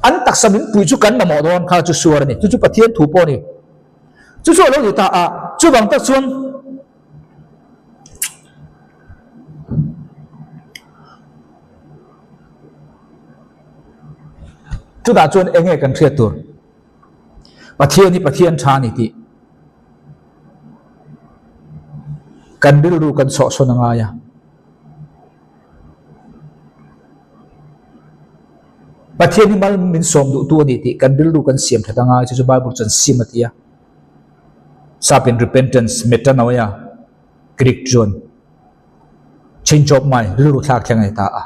an taksa min pui chu kan mamawh dawn kha chu suar a ni. Chu chu Pathian thu pawh a ni. Chu chu a lo ni ta a, chuvang tak chuan Chutah chuan eng nge kan hriat tur? Pathian hi Pathian tha a ni tih kan rilru kan sawhsawn a ngai a. Pathian hi mal min sawm duhtu a ni tih kan rilru kan siam that a ngai chu chu Bible chuan sim a ti a. Sapin repentance, metanoia, Greek chuan change of mind, rilru thlak thleng a ni ta a.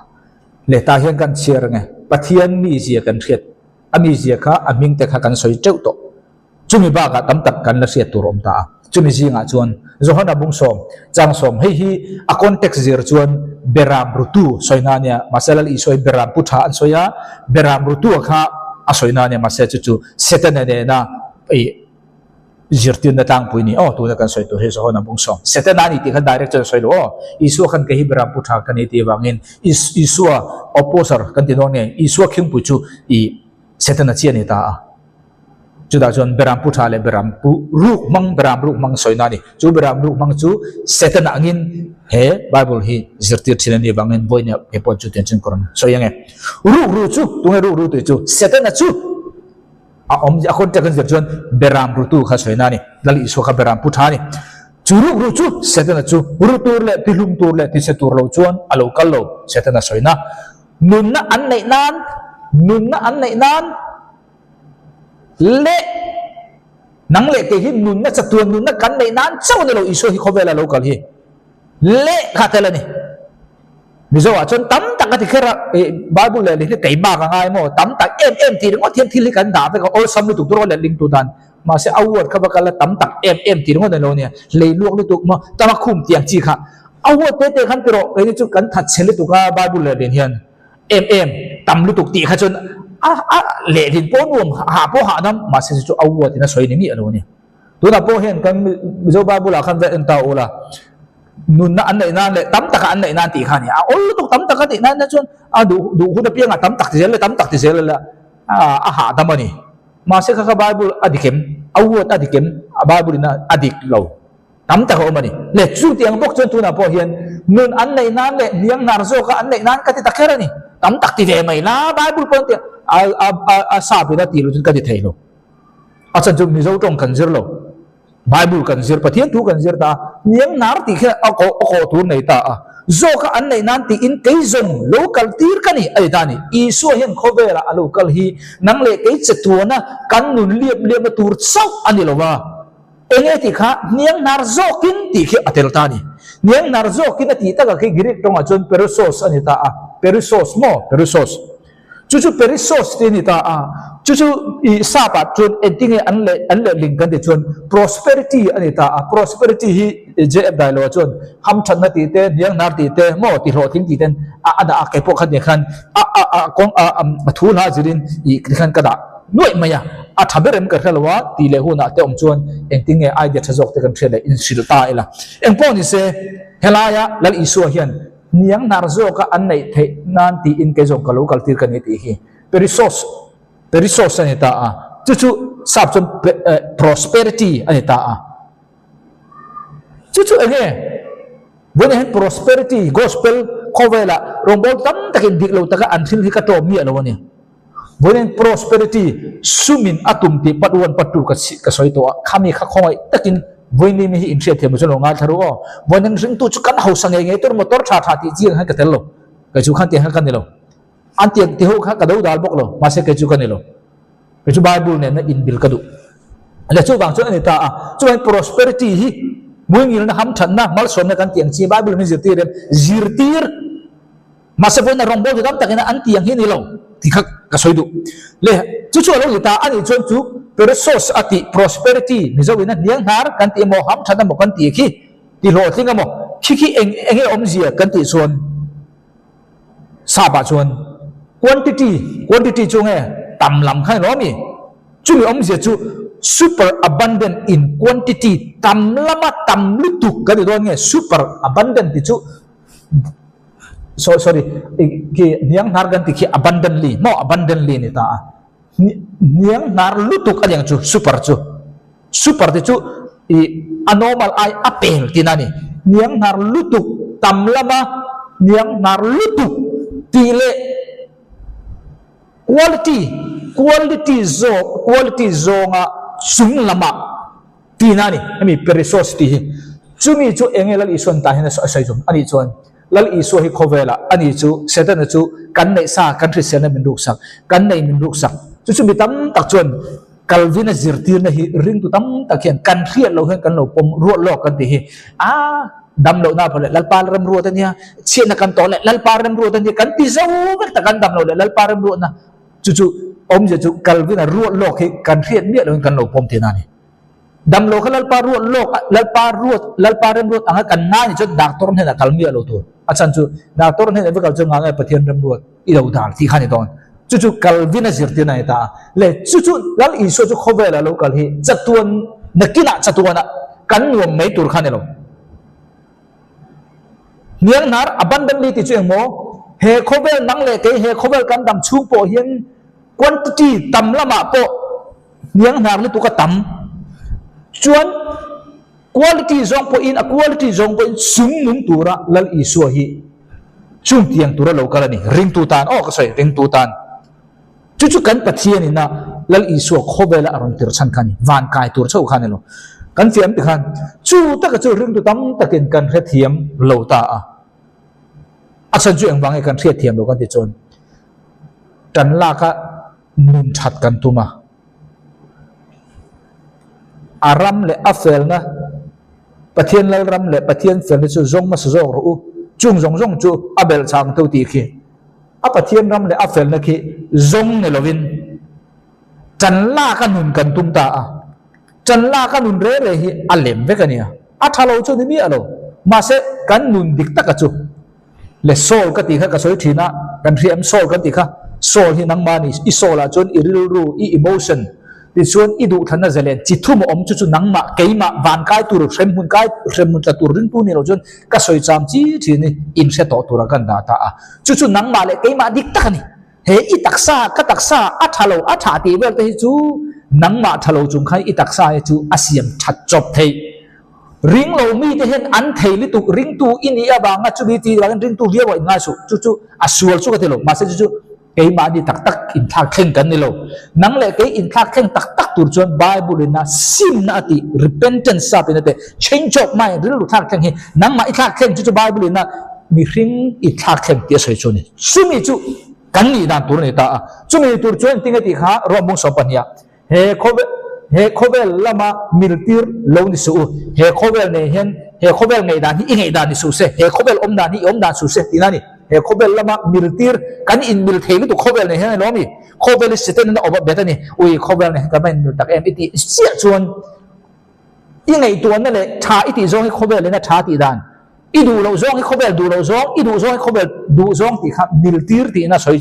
Leh tah hian kan chhiar ang e, Pathian mizia kan hriat, a mizia kha a hming te kha kan sawi teuh tawh. Chumi bakah tam tak kan la hriat tur a awm ta a. Chumi zingah chuan Johana bung sawm, chang sawm, hei hi a context zir chuan Beram rutu sawina a nia, mahse Lal Isua hi Beram pu tha an sawi a, Beram rutu a kha a sawina a nia, mahse chu chu Setana nena ih Zirtirna tlangpui ni aw, tuna kan sawi tur hi Johana bung sawm. Setana a ni tih kha direct chuan a sawi lo aw. Isua khan kei hi Beram pu tha ka ni tih avangin Isua opposer kan ti dawn nge, Isua khingpui chu i Setana chiah a ni ta a. Chutah chuan Beram pu tha leh Beram pu ruk hmang, Beram ruk hmang sawina a ni. Chu Beram ruk hmang chu Setana angin he Bible hi zirtir thin a nih avangin vawiin ah kei pawh chu tiang chuan ka rawn sawi ang e. Ruk ru chu, tunge ruk ru tih chu? Setana chu! A awm a contact an zir chuan Beram rutu kha sawi na a ni. Lal Isua kha Beram pu tha a ni. Chu ruk ru chu Setana chu ru tur leh tihlum tur leh tichhe tur lo chuan a lo kal lo Setana sawi na. Nunna an neih nan, nunna an neih nan leh nang leh kei hi nunna chatuan nunna kan neih nan chauh a ni lo Isua hi khawvela lo kal hi leh kha tel a ni. Mizo ah chuan tam tak a ti kher a, ih Bible leh leh hi keimah ka ngai maw, tam tak em em tih ringawt hian thil hi kan dah vek a, awlsam lutuk tur a letling tu dan. Mahse a word kha va kal a tam tak em em tih ringawt a ni lo nia, hlei luak lutuk maw, tama khum tiang chi kha. A word te te khan ti rawh, keini chu kan that chhe lutuk a Bible leh leh hian em em tam lutuk tih kha chuan a a lehlin pawh nuam hah pawh hahdam, mahse chu chu a word in a sawi ni miah lo a ni. Tunah pawh hian kan Mizo Bible ah khan va en ta ula, nunna an neih nan leh tam taka an neih nan tih kha a ni. A awl lutuk tam taka tih nan chuan a duh duh hun apiangah tam tak ti zel leh tam tak ti zel la a hahdam a ni. Mahse kha kha Bible a dik em? A word a dik em? A Bible in a dik lo. Tam tak a awm a ni. Le chu tiang bawk chuan tunah pawh hian nun an neih nan leh hniang hnar zawka an neih nan ka ti ta kher a ni. Tam tak ti ve mai la Bible pawh an ti a a a sap in a ti lo chuan ka ti thei lo. A chan chu Mizo tawng kan zir lo, Bible kan zir, Pathian thu kan zir ta a, hniang nar tih khian a kawh a kawh tur nei ta a, zawka an neih nan tiin kei zawng lo kal tir ka ni a ti ta a ni. Isua hian khawvelah a lo kal hi nang leh kei che tuana kan nun liap liapna tur chauh a ni lo va, enge tih kha hniang nar zawkin tih khi a tel ta a ni. Hniang nar zawkin a tih takah khi Greek tawngah chuan perusos a ni ta a, perusos maw? Perusos. Chu chu perissos tih a ni ta a, chu chu i sap ah chuan engtinge an leh an lehling kan tih chuan prosperity a ni ta a, prosperity hi JF Dailoa chuan hamthatna tih te, hnianghnar tih te, maw ti hlawhtling tih ten a a dah a, kei pawh khan nih khan a a a kawng a a thu hla zirin i ti khan ka dah nuaih mai a, a tha ber em ka hre lo a tih leh hunah te awm chuan engtinge idea tha zawk te kan hriat leh inhrilh ta ila. Engpawh ni se helaia Lal Isua hian Hniang hnar zawka an neih theih nan tiin kei zawng ka lo kaltir ka ni tih hi perissos, perissos a ni ta a, chu chu sap chuan prosperity a ni ta a. Chu chu eng nge? Vawiinah hian prosperity gospel khawvelah rawngbâwl tam takin dik lo taka an thil hi ka tlawm miah lo a ni. Vawiinah hian prosperity sumin a tum tih part one part two ka ka sawi tawh a, khami kha khawngaih takin vawiin mi hi inhriatthiam lo chuan lo ngaithla ru aw. Vawiin ringtu chu kan hausa ngei ngei tur motor tha tha tih chiang khan ka tel lo, kei chu khan tiang khan ka ni lo. An tiang ti ho kha ka do dal bawk lo, mahse kei chu ka ni lo. Kei chu Bible nena inbil ka duh. Le chuvang chuan a ni ta a, chuvangin prosperity hi muingilna hamthatna malsawmna kan tih ang chi Bible min zirtir em? Zirtir. Mahse vawiin a rawngbâwl chu tam takin an ti ang hi a ni lo tih kha ka sawi duh. Le, chu chu a lo ni ta a nih chuan chu Peresos a tih prosperity Mizo in a hniang hnar kan tih emaw hamthat emaw kan tih khi ti hlawhtling emaw khi khi eng eng nge awmzia kan tih chuan sap ah chuan quantity quantity chu nge tam lam kha a ni lo ami? Chumi awmzia chu super abundant in quantity tam lama tam lutuk kan ti dawn nge super abundant tih chu So sorry khi hniang hnar kan ti khi abundantly maw abundantly ni ta a hniang hnar lutuk a niang chu super chu super ti chu i a normal ai a pel tin a ni hniang hnar lutuk tam lama hniang hnar lutuk tih leh quality quality zawk quality zawnga chung lama Tina a ni, hemi Perissos tih hi. Chumi chu enge Lal Isua'n tah hian a sawi zawm a nih chuan, Lal Isua hi khawvelah a ni chu Setana chu kan neih sa, kan hriselna min ruksak, kan nei min ruksak. Chu chu mi tam tak chuan Calvin-a zirtirna hi ringtu tam tak hian kan hriat loh hian kan lo pawm ruat lawk kan tih hi. A dam lohna pawh leh Lalpa remruat a nia, chhiatna kan tawh leh Lalpa remruat a nia, kan ti zo vek tak kan dam loh leh Lalpa remruatna. Chu chu awmzia chu Calvin-a ruat lawk hi kan hriat miah lohin kan lo pawm thin a ni. Damlo kha Lalpa ruat lawk Lalpa ruat Lalpa remruat anga kan ngai ni chuan doctor hnenah kal miah lo tur. A chhan chu doctor hnenah va kal chu ngang nge Pathian remruat i lo dal tih kha ni dawn. Chu chu Calvin-a zirtirna a ni ta a. Le chu chu Lal Isua chu khawvelah lo kal hi chatuan nakinah chatuanah kan nuam mai tur kha ni lo. Hnianghnar abundantly tih chu engmaw? He khawvel nang leh kei he khawvel kan dam chhung pawh hian quantity tam lamah pawh hnianghnar lutuk a tam. Chuan quality zawng pawhin a quality zawng pawhin sum nung tura Lal Isua hi chung tiang tura lo kal a ni. Ringtu tan aw ka sawi ringtu tan. Chu chu kan Pathian ina Lal Isua khawvela a rawn tir chhan kha a ni, van kai tur chauh kha a ni lo. Kan fiam ti khan chu taka chu ringtu tam takin kan hrethiam lo ta a. A chhan chu engvang nge kan hriatthiam lo kan ti chuan kan laka nun that kan tum a. A ram leh a felna, Pathian Lalram leh Pathian felna chu zawng hmasa zawk rawh u. Chung zawng zawng chu a belh chang tho tih khi a Pathian ram leh a felna khi zawng ni lovin ṭan lak a nun kan tum ta a. Ṭan lak a nun re re hi a lem vek a nia. A ṭha lo chu ni miah lo. Mahse, kan nun dik taka chu le soul ka tih kha ka sawi ṭhin a, kan hria em soul kan tih kha? Soul hi nangmah ni, i soul ah chuan i rilru, i emotion, tichuan i duhthlanna zalen chi thum a awm chu chu nangmah, keimah, van kai tur, hremhmun kai, hremhmun tla tur ringtu ni lo chuan ka sawi cham chi ṭhin i inhre tawh tura kan dah ta a. Chu chu nangmah leh keimah dik tak a ni. He i taksa, ka taksa a ṭha lo, a ṭha tih vel te hi chu nangmah ṭha lo chung khan i taksa hi chu a siam ṭhat chawp theih. Ring lo mite hian an thei lutuk, ringtu i nih avanga chumi ti vangin ringtu viau ah in ngai suh, chu chu a sual chu ka ti lo, mahse chu chu keimahni tak tak inthlak thleng kan ni lo. Nang leh kei inthlak thleng tak tak tur chuan Bible in a simna a tih, repentance sap in a teh, change of mind, rilru thlak thleng hi nangmah i thlak thleng chu chu Bible in a mihring i thlak thleng tih a sawi chu a ni. Chumi chu kan nih dan tur a ni ta a, chumi tur chuan engtin nge tih kha Ruahmung 12 ah He khawvel he khawvel lama miltir lo ni suh u. He khawvel nei hian he khawvel ngaihdan hi i ngaihdan ni suh se, he khawvel awm dan hi i awm dan suh se tihna a ni. He khawvel lama miltir kan inmil thei lutuk khawvel nei hian a lo mi. Khawvel hi Satan in a awp a bet a ni. Ui khawvel nei hian kan va inmil tak em i tih chiah chuan i ngaihtuahna leh tha i tih zawng hi khawvel in a tha tih dan, i duh loh zawng hi khawvel duh loh zawng, i duh zawng hi khawvel duh zawng tih kha miltir tiin a sawi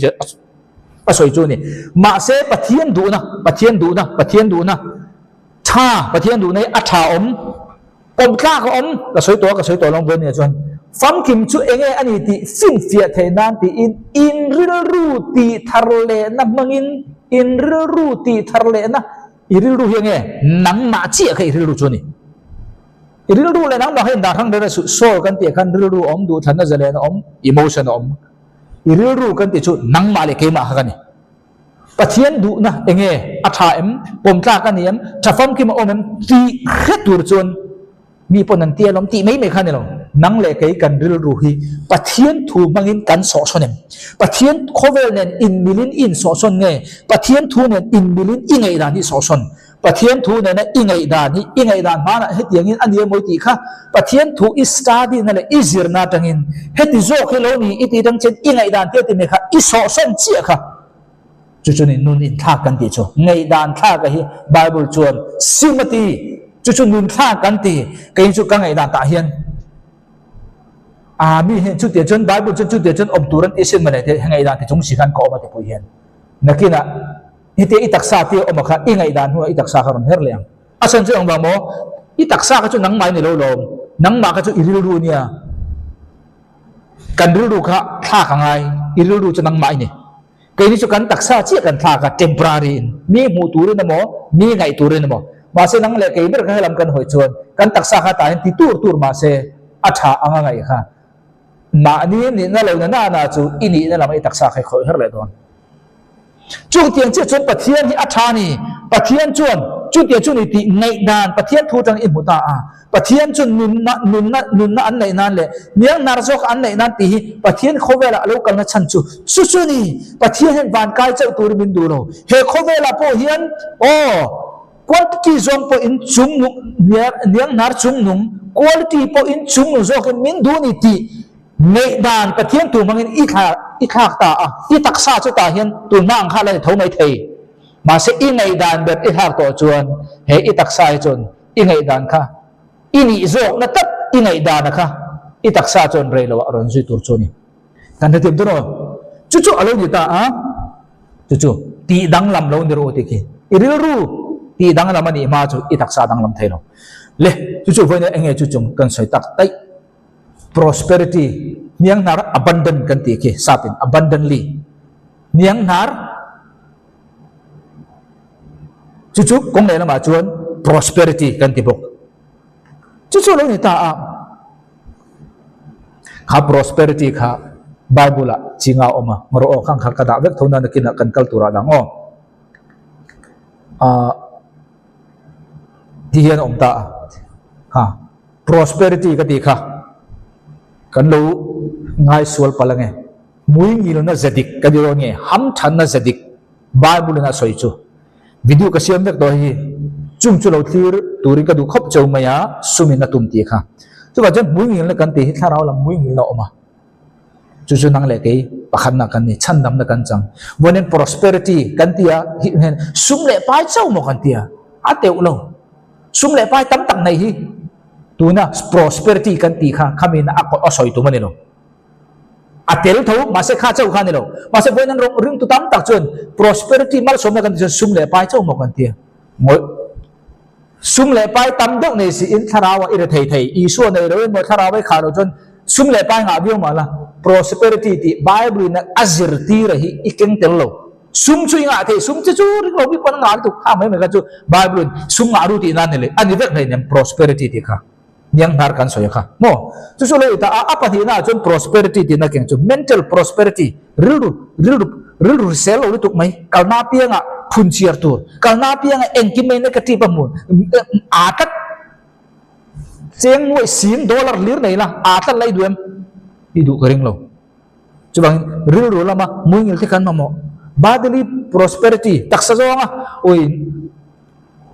A sawi chu a ni. Mahse Pathian duhna, Pathian duhna, Pathian duhna tha, Pathian duhna hi a tha awm, pawm tlak a awm, ka sawi tawh a, ka sawi tawh lo ang nia chuan famkim chu enge a ni tih finfiah theih nan tiin in rilru tih thar lehna hmangin in rilru tih thar lehna, i rilru hi enge nangmah chiah kha i rilru chu a ni. I rilru leh nangmah kha indah hrang reng reng suh, soul kan tih ah khan rilru a awm, duhthlanna zalen a awm, emotion a awm. I rilru kan tih chu nangmah leh keimah kha ka ni. Pathian duhna enge a tha em, pawmtlak a ni em, tha famkim a awm em tih hre tur chuan mi pawn an tia lawm tih mai mai kha a ni lo. Nang leh kei kan rilru hi Pathian thu hmangin kan sawhsawn em? Pathian khawvel nen inmilin i insawhsawn nge? Pathian thu nen inmilin i ngaihdan hi sawhsawn? Pathian thu nena i ngaihdan hi i ngaihdan hmanah hetiangin a nia mawi tih kha Pathian thu i study na leh i zirna atangin heti zawk hi lo ni i tih atang chuan i ngaihdan tia ti mai kha i sawhsawn chiah kha chu chu ni nun inthlak kan tih chu ngaihdan thlak a hi Bible chuan sim a ti chu chu nun thlak kan ti kei chu ka ngaihdan tah hian a mi hian chutia chuan Bible chuan chutia chuan awm tur an ti sin mawle te ngaihdan ti chung si khan ka awm a ti pawh hian nakinah Heti i taksa te awm a kha i ngaihdan hnuah i taksa kha rawn her leh ang. A chhan chu engvang maw? I taksa kha chu nangmah i ni lo lawm. Nangmah kha chu i rilru nia. Kan rilru kha thlak a ngai. I rilru chu nangmah i ni. Keini chu kan taksa chiah kan thlak a, temporary in. Mi hmuh turin emaw, mi ngaih turin emaw. Mahse nang leh kei ber kha helam kan hawi chuan kan taksa kha tah hian ti tur tur mahse a tha ang a ngaih kha. Mahni nihna lo na na chu i nihna lamah i taksa kha i khawih her leh dawn. Chutiang chiah chuan Pathian hi a tha a ni. Pathian chuan chutiang chu ni tih ngaihdan Pathian thu atang i hmu ta a. Pathian chu nunna, nunna, nunna an neih nan leh miang nar zawk an neih nan tih hi Pathian khawvelah a lo kalna chhan chu chu chu ni. Pathian hian van kai chauh turin min duh lo. He khawvelah pawh hian aw quantity zawng pawhin chung nung, miang nar chung nung, quality pawhin chung nung zawkin min duh ni tih Ngaihdan Pathian tu hmangin i thla i thlak ta a, i taksa chu tah hian tunhma ang kha la ni tho mai thei. Mahse i ngaihdan ber i thlak tawh chuan he i taksa hi chuan i ngaihdan kha i nih zawkna tlat i ngaihdana kha i taksa chuan rei loah a rawn zui tur chu a ni. Kan hrethiam dawn aw. Chu chu a lo ni ta a, chu chu tih danglam lo ni rawh u tih khi i rilru tih danglam a nih hma chu i taksa danglam thei lo. Le chu chu vawiin enge chu chung kan sawi tak daih. Prosperity, hnianghnar abundant kan tih khi sapin abundantly hnianghnar chu chu kawng leh lamah chuan prosperity kan ti bawk. Chu chu lo ni ta a, kha prosperity kha Bible ah chinga a awm a, ngarawh aw khang kha ka dah vek tho na nakinah kan kal turah dang aw. Ah ti hian a awm ta a, ha. Prosperity ka tih kha kan lo ngaisual palh ange. Hmuingilna ze dik ka ti dawn nge hamthanna ze dik Bible in a sawi chu video ka siam vek tawh hei hi chung chu lo thlir turin ka duh khawp cheu mai a sumin a tum tih kha. Chuvang chuan hmuingilna kan tih hi thlarau lam hmuingilna a awm a. Chu chu nang leh kei pakhatna kan ni, chhandamna kan chang. Vawiin prosperity kan ti a, sum leh pai chauh maw kan ti a, a teuh lo. Sum leh pai tam tak nei hi tuna prosperity kan tih kha khami na a sawi tum a ni lo. A tel tho mahse kha chauh kha a ni lo. Mahse vawiin an ringtu tam tak chuan prosperity malsawmna kan tih chuan sum leh pai chauh maw kan ti a. Ngawih sum leh pai tam deuh nei si in thlarau ah i re thei thei. Isua nei lo in maw thlarau ai khah lo chuan sum leh pai ngah viau mah la prosperity tih Bible in a zirtir a hi i keng tel lo. Sum chu i ngah thei, sum che chu ring lo bik pawn a ngah lutuk, kha mai mai kha chu Bible in sum ngah ru tih nan ni leh a ni vek hleinem prosperity tih kha niang hnar kan sawi a kha maw? Chu chu lo i ta a, a pahnihna ah chuan prosperity tihna keng chu mental prosperity rilru rilru rilru hrisel lo lutuk mai kalna apianga phun chhiar tur kalna apianga engkim mai negative a hmu aa tlat cheng nuaih sing dollar hlir nei la aa tlat la i duh em? I duh ka ring lo. Chuvangin rilru lama muingil te kan mamawh. Bodily prosperity, taksa zawnga uiin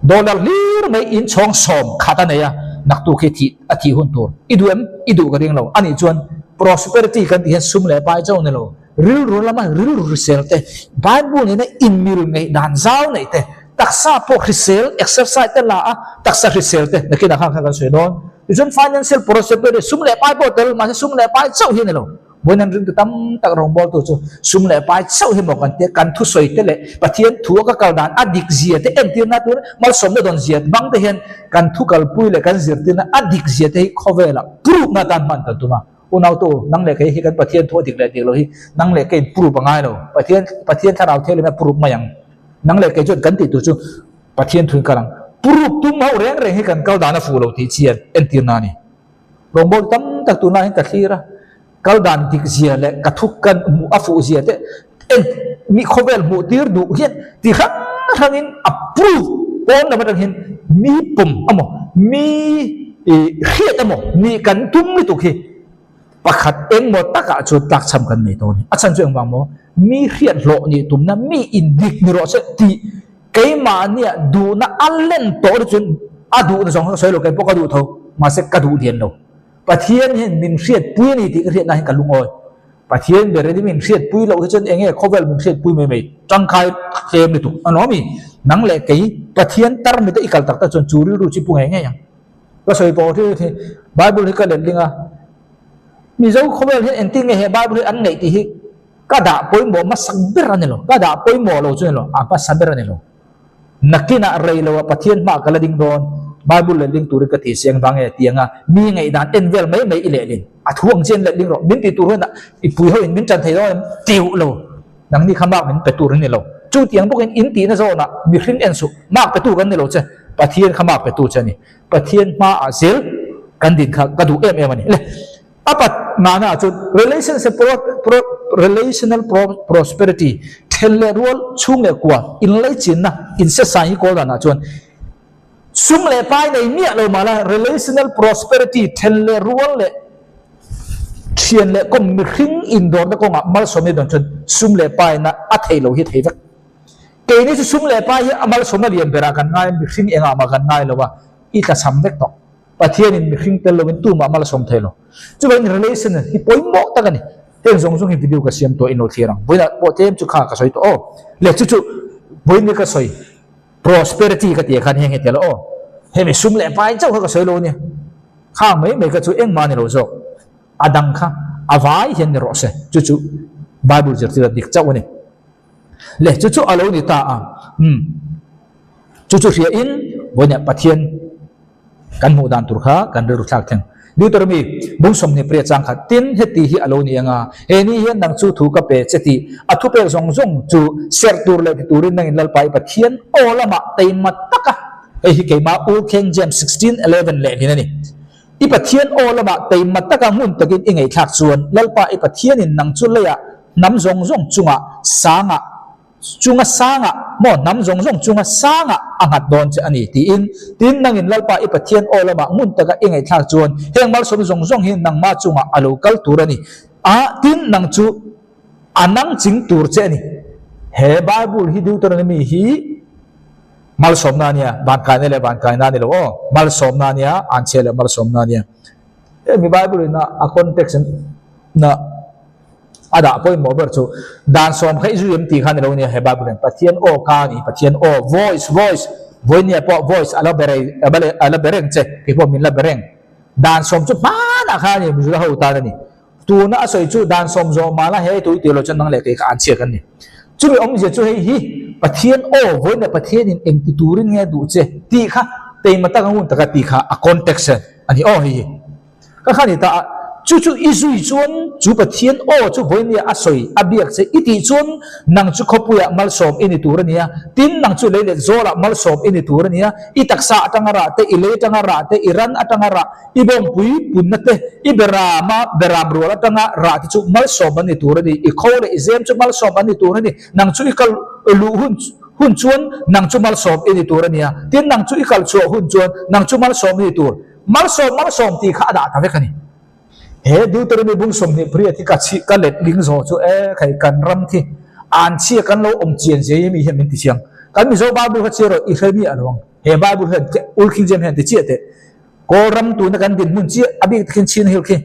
dollar hlir mai inchhawng sawm khat a nei a, naktuk hi thih a thih hun tur. I duh em? I duh ka ring lo. Anih chuan prosperity kan tih hian sum leh pai chauh ni lo. Rilru lama rilru hrisel te, Bible nena inmil ngaihdan zau neih te, taksa pawh hrisel, exercise te la a, taksa hrisel te nakinah khan khan kan sawi dawn. Tichuan financial prosperity, sum leh pai pawh tel, mahse sum leh pai chauh hi a ni lo. Vawiin an ringtu tam tak rawngbawltu chu sum leh pai chauh hi maw kan tia, kan thusawi te leh Pathian thu a ka kal dan a dik zia te entirna tur malsawmna dawn zia bang te hian kan thu kalpui leh kan zirtirna a dik zia te hi khawvelah proof-na atan hman kan tum a. Unautu, nang leh kei hi kan Pathian thu a dik leh dik lo hi nang leh keiin proof a ngai lo. Pathian Pathian thlarau thianghlim a proof mai ang. Nang leh kei chuan kan tih tur chu Pathian thuin kal ang. Proof tum ho reng reng hi kan kal dan a fuh lo tih chian entirna a ni. Rawngbâwl tam tak tunlai hian ka thlir a, kal dan dik zia leh ka thu kan hmuh a fuh zia te en mi khawvel hmuh tir duh hian ti hrang hrangin a proof pawn lam atang hian mi pawm amaw mi hriat amaw nih kan tum lutuk hi pakhat engmaw takah chuan tlakchham kan nei tawh a ni. A chhan chu engvang maw? Mi hriat hlawh nih tumna mi indik ni rawh se tih keimahnia duhna a len tawh te chuan a duhna zawng kha ka sawi lo, keipawh ka duh tho, mahse ka duh lian lo. Pathian hian min hriatpui a ni tih ka hriatna hian ka lungawi. Pathian ber in min hriatpui loh hi chuan eng nge khawvel min hriatpui mai mai tangkai tlem lutuk a nuam i, nang leh kei Pathian tar mite i kal tak tak chuan chu rilru chu i pu ngei ngei ang. Ka sawi pawh hi Bible hi ka letling a, Mizo khawvel hian engtin nge he Bible hi an ngaih tih hi Ka dah pawimawh hmasak ber a ni lo. Ka dah pawimawh lo chu a ni lo, a hmasa ber a ni lo. Nakinah rei loah Pathian hmaah ka la ding dawn, Bible leh ding turin ka ti si engvang nge ti anga mi ngaihdan en vel mai mai i lehlin. A thu ang chian leh ding rawh, min ti tur hunah i pui hoin min ṭan thei dawn em? Tiu lo. Nangni kha mark min pe tur a ni lo. Chu tiang bawkin in tihna zawnah mihring en suh, mark petu kan ni lo che, Pathian kha mark petu che a ni. Pathian hmaah zel kan din kha ka duh em em a ni. Le. A pat mahna ah chuan relationship relational prosperity, then leh rual, chhung leh kua, inleichinna, insesai hi kawl danah chuan sum leh pai nei miah lo mahla relational prosperity, then leh rual leh thian leh kawm mihring indawrna kawngah malsawmna dawn chuan sum leh paina a thei lo hi a thei vek. Keini chu sum leh pai hi a malsawmna lian berah kan ngai a, mihring engah mah kan ngai lo a, i tlachham vek tawh. Pathianin mihring tel loin tumah malsawm thei lo. Chuvangin relation hi pawimawh tak a ni. Heng zawng zawng hi video ka siam tawh in lo thlir ang. Vawiinah pawh tlem chu kha ka sawi tawh aw. Le chu chu vawiin ka sawi prosperity ka tih ah khan heng hi tel aw. Hemi sum leh pai chauh kha ka sawi lo a nia. Khang mai mai kha chu engmah a ni lo zawk. A dang kha a vai hian ni rawh se. Chu chu Bible zirtir a dik chauh a ni. Le chu chu a lo ni ta a. Umm. Chu chu hria in vawiinah Pathian kan hmuh dan tur kha kan rilru thlak thleng. Deuteronomy bung 28 chang khat tin heti hi a lo ni ang a, he ni hian nang chu thu ka pe che tih a thupek zawng zawng chu serh tur leh ti turin nangin Lalpa i Pathian aw lamah teima taka hei hi keimah U King James 16:11 lehlin a ni. I Pathian aw lamah teima taka ngun takin i ngaihthlak chuan Lalpa i Pathianin nang chu leiah hnam zawng zawng chungah sangah Chunga sangah maw hnam zawng zawng chunga sangah a nghat dawn che a ni tiin, tin nangin Lalpa i Pathian aw lamah ngun taka i ngaihthlak chuan heng malsawm zawng zawng hi nangmah chungah a lo kal tur a ni a, tin nang chu a nang ching tur che a ni. He Bible hi Deuteronomy hi malsawmna a nia, vankaina leh vankaina a ni lo aw, malsawmna a nia, anchhia leh malsawmna a nia. Hemi Bible in a context na. A dah pawimawh ber chu dan sawm kha i zui em tih kha ni lo nia he Bible hian Pathian aw ka a ni, Pathian aw, voice, voice, vawinia pawh voice a la be rei, a la be reng che, kei pawh min la be reng. Dan sawm chu hmanah kha a ni, Mizoram ho tan a ni. Tuna a sawi chu dan sawm zawh mala he tui tih lo chuan nang leh kei kha an chhiak an ni. Chumi awmzia chu hei hi Pathian aw vawiin Pathianin engti turin nge duh che tih kha teima taka ngun taka tih kha a context a ni aw hei hi. Ka kha ni ta a, chu chu i zui chuan chu Pathian aw chu vawinia a sawi a biak che i tih chuan nang chu khawpuiah malsawm i ni tur a nia, tin nang chu lei let zawlah malsawm i ni tur a nia, i taksa atanga rah te, i lei atanga rah te, i ran atanga rah, i bawngpui punna te, i berama beram rual atanga rah te chu malsawm an ni tur a ni, i kho leh i zem chu malsawm an ni tur a ni, nang chu i kal luh hun hun chuan nang chu malsawm i ni tur a nia, tin nang chu i kal chhuah hun chuan nang chu malsawm i ni tur. Malsawm malsawm tih kha a dah ta vek a ni. He Deuteronomy bung 28 hi ka chhi ka let ling zawh chu e khai kan ram khi an chhia kan lo awm chian zia hi mi hian min ti chiang. Kan Mizo Bible kha chhiar rawh i hre miah lo ang. He Bible hian Old King James hian ti chiah teh. Kawlram tuna kan dinhmun chiah a bik takin chhin hil khi.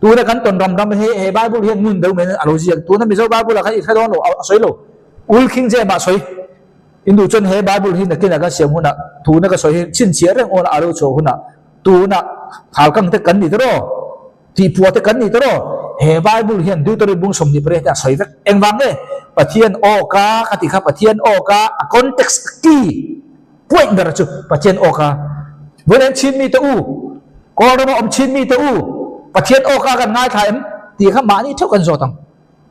Tuna kan tawn ram ram hi he Bible hian ngun deuh mai a lo ziak. Tuna Mizo Bible ah khan i hre dawn lo a sawi lo. Old King James ah sawi. Indu chuan he Bible hi nakin ah kan siam hunah tuna ka sawi hi chhinchhiah reng awn a lo chhuah hunah tuna halkang te kan ni ta raw, tihpuah te kan ni ta raw, he Bible hian Deuteronomy bung 28 hian a sawi vek. Engvang nge? Pathian aw ka ka tih kha Pathian aw ka a context key point ber chu Pathian aw ka. Vawiin chin mite u, Kawlrama awm chin mite u, Pathian aw ka kan ngaithla em tih kha mahni theuh kan zawt ang.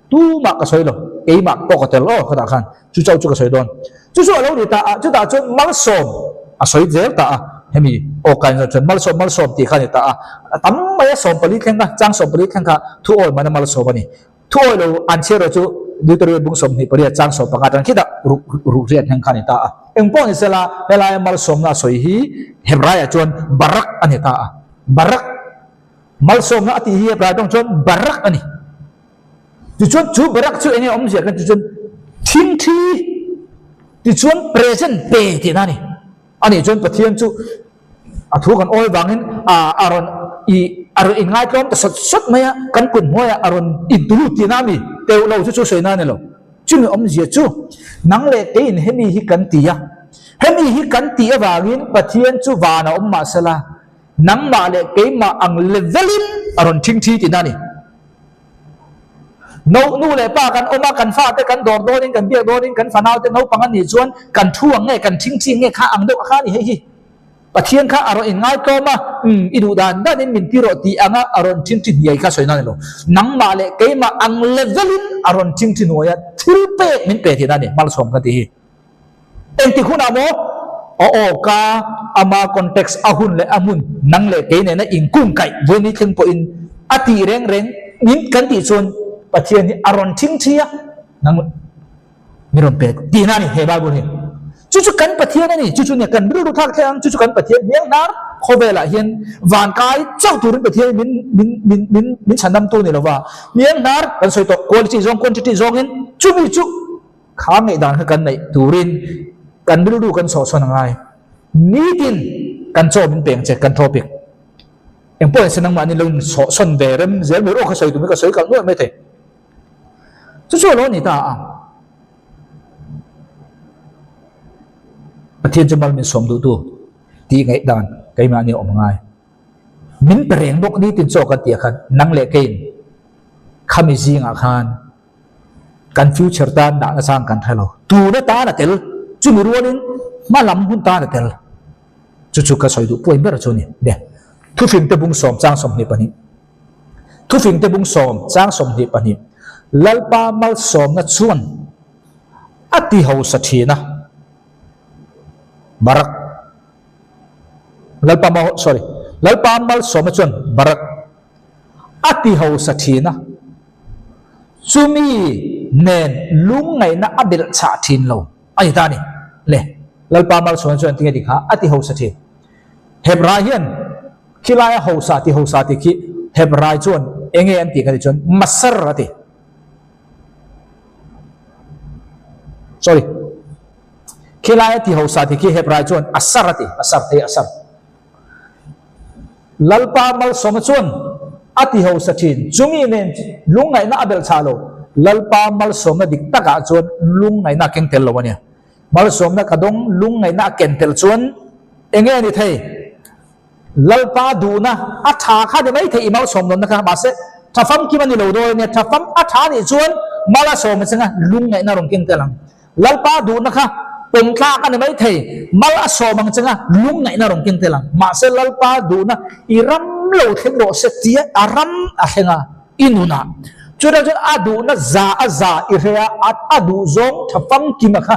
Tumah ka sawi lo, keimah pawh ka tel aw khatah khan chu chauh chu ka sawi dawn. Chu chu a lo ni ta a, chutah chuan malsawm a sawi zel ta a, hemi aw kain zawh chuan malsawm malsawm tih kha a ni ta a, a tam mai a 14 thleng kha, chang 14 thleng kha thu awi mana malsawm a ni. Thu awi lo an chhiar erawh chu Deuteronomy bung 28 chang 15 atang khitah ruk ruk riat thleng kha a ni ta a. Engpawh ni sela helaia malsawmna a sawi hi Hebraiah chuan Barak a ni ta a, Barak malsawmna a tih hi Hebrai tawng chuan Barak a ni. Tichuan chu barak chu enge awmzia kan tichuan thingthi tichuan present pe tihna a ni. A nih chuan Pathian chu a thu kan awi vangin a a rawn i a rawn inngaitlawm ta sawt sawt mai a, kan kut hnuaiah a rawn intulut tihna a mi teuh lo chu chu sawi na a ni lo. Chumi awmzia chu nang leh keiin hemi hi kan ti a, hemi hi kan tih avangin Pathian chu van a awm mahsela nangmah leh keimah ang levelin a rawn thingthi tihna a ni. No, nu leh pa kan awm a, kan fate kan dawr dawnin, kan biak dawnin, kan fanaute naupang an nih chuan kan thu ang nge, kan thingthi ang nge kha ang deuh a kha a ni hei hi. Pathian kha a rawn inngai tlawm a, umm, i duh dan danin min ti rawh tih anga a rawn thingthi hniai kha sawi na a ni lo. Nangmah leh keimah ang levelin a rawn thingthi hnuai a, thil pek min pe tihna a ni, malsawm ka ti hi. Engtik hunah maw a aw ka ama context a hun leh a hmun nang leh kei nena inkungkaih vawi thleng pawhin a tih reng reng min kan tih chuan Pathian hi a rawn thingthi a, nang mi rawn pe tihna a ni he Bible hi. Chu chu kan Pathian a ni, chu chu nia kan rilru thlak thleng ang, chu chu kan Pathian hmel hnar khawvelah hian vankai chauh turin Pathian min min min min min chhandamtu ni lova hmel hnar kan sawi tawh quality zawng quantity zawngin chumi chu Kha ngaihdan kha kan neih turin kan rilru kan chhuahchhawn a ngai. Nitin kan chaw min peng che kan topic. Engpawh in se nangmah ni lo in chhuahchhawn ve rem zel mai rawh ka sawi tum hi ka sawi kalh nuaih mai thei. Chu chu a lo ni ta a. Pathian chu mal min sawm duhtu tih ngaihdan keimah ni a awm a ngai. Min pe reng bawk nitin chaw kan tih ah khan nang leh keiin khami zingah khan Kan future tan dahna chang kan hre lo. Tuna tan a tel, chumi rualin hma lam hun tan a tel. Chu chu ka sawi duh puai ber chu a ni. Nge, Thufingte bung sawm chang 22. Thufingte bung sawm chang 22. Lalpa malsawmna chuan a ti hausa thin a. Barak. Lalpa mal, sorry. Lalpa malsawmna chuan Barak a ti hausa thin a. Chumi nen lungngaihna a belh chhah thin lo a ni ta a ni. Le, Lalpa malchhuan chuan tinge ti kha a ti hausa thin. Hebrai hian khilaia hausa ti hausa tih khi Hebrai chuan enge an tih kha tih chuan Masar a ti. Sorry. Khilaia ti hausa tih khi Hebrai chuan Asar a ti, Asar thei Asar. Lalpa malsawma chuan. A ti hausa thin. Chumi nen lungngaihna a belh chah lo. Lalpa malsawmna dik takah chuan lungngaihna a keng tel lo a nia. Malsawmna ka dawng lungngaihna a ken tel chuan enge a ni thei? Lalpa duhna a tha kha ni mai thei i malsawm dawnna kha. Mahse, tha famkim a ni lo dawn a nia. Tha fam a tha nih chuan mal a sawm a changa lungngaihna a rawn keng tel ang. Lalpa duhna kha pawmtlak a ni mai thei, mal a sawm ang changa lungngaihna rawn keng tel ang. Mahse Lalpa duhna i ram lo thleng rawh se tia a ram a thleng a, i nunah. Chutah chuan a duhna za a za i hre a, a duh zawng tha famkima kha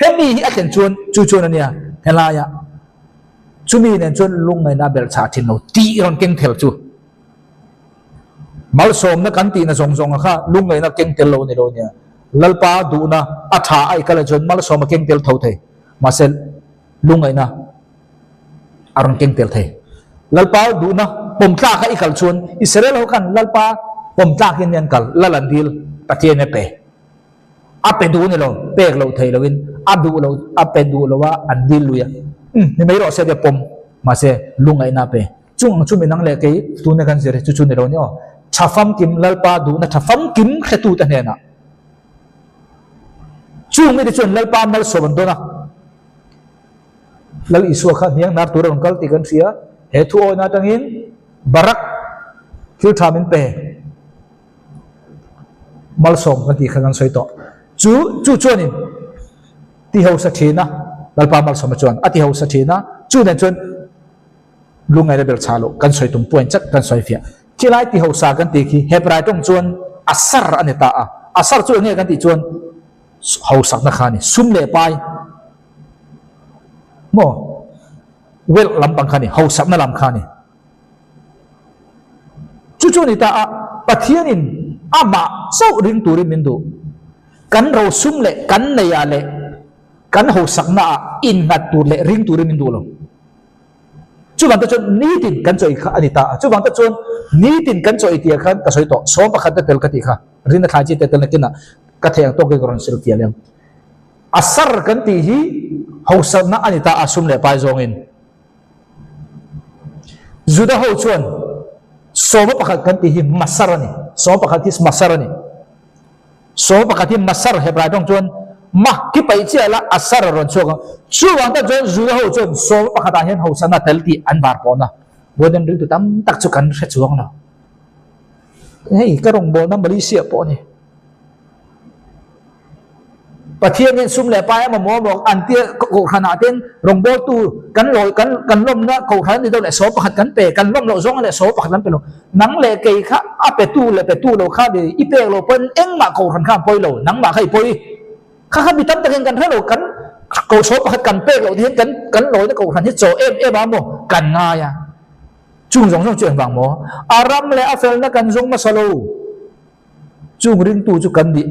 hemi hi a thlen chuan chu chuan a nia helaia chumi nen chuan lungngaihna a belh chah thin lo tih rawn keng tel chu. Malsawmna kan tihna zawng zawnga kha lungngaihna keng tel lo a ni lo nia. Lalpa duhna a tha a i kal ah chuan malsawm a keng tel tho thei. Mahse lungngaihna a rawn keng tel thei. Lalpa duhna pawm tlak a i kal chuan Israel ho khan Lalpa pawm tlak in an kal, Lal an dil, Pathian a pe. A pe duh ni lo, pek loh thei loin a duh lo, a pe duh lo a an dil lui a. Umm, ni mai rawh se tia pawm. Mahse lungngaihna a pe. Chung ang chu minang leh kei tuna kan zir hi chu chu ni lo ni aw. Tha famkim Lalpa duhna tha famkim hretute hnenah chung mite chuan Lalpa malsawm an dawn a. Lal Isua kha hniang hnar tur a rawn kal tih kan hria. He thu awina atangin Barak thil tha min pe malsawm kan tih kha kan sawi tawh. Chu chu chuanin ti hausa thin a, Lalpa malsawmna chuan a ti hausa thin a, chu nen chuan Lungngaihna ber chhah loh kan sawi tum point chat kan sawi fiah. Khilai ti hausa kan tih khi Hebrai tawng chuan asar a ni ta a. Asar chu eng nge kan tih chuan hausakna kha a ni. Sum leh pai maw wealth lampang kha a ni, hausakna lam kha a ni. Chu chu a ni ta a, Pathianin amah chauh ring turin min duh. Kan rosum leh kan neiah leh kan hausakna ah innghat tur leh ring turin min duh lo. Chuvang te chuan nitin kan chawi kha a ni ta a. Chuvang te chuan nitin kan chawi tih ah khan ka sawi tawh, sawm pakhat te tel ka tih kha, rin a thlai chi te tel nakinah ka theih ang tawk hi ka rawn sil fiah lem. A sar kan tih hi hausakna a ni ta a sum leh pai zawngin. Juda ho chuan sawma pakhat kan tih hi masar a ni, sawma pakhat hi masar a ni. Saw pakhat hi Masar Hebrai tawng chuan mah khi paih chiah la Asar a rawn chhuak ang. Chuvang tak chuan Juda ho chuan saw pakhat ah hian Hosana tel tih an var pawn a. Buaden riltu tam tak chu kan hre chuang lo. Hei ka rawngbawlna Malaysia pawh a ni. Pathian hian sum leh pai a mamawh a maw an tia kohhran ah ten rawngbawltu kan lawi kan kan lawmna kohhran a ni deuh leh saw pakhat kan pe kan lawm loh zawng leh saw pakhat kan pe lo nang leh kei kha a petu leh petu lo kha ni i pek loh pawn engmah kohhran kha an pawi lo nangmah kha i pawi kha kha mi tam takin kan hre lo kan ko saw pakhat kan pek loh te hian kan kan lawina kohhran hi chaw em em a maw kan ngai a chung zawng zawng chu engvang maw a ram leh a felna kan zawng hmasa lo. Chung ringtu chu kan nih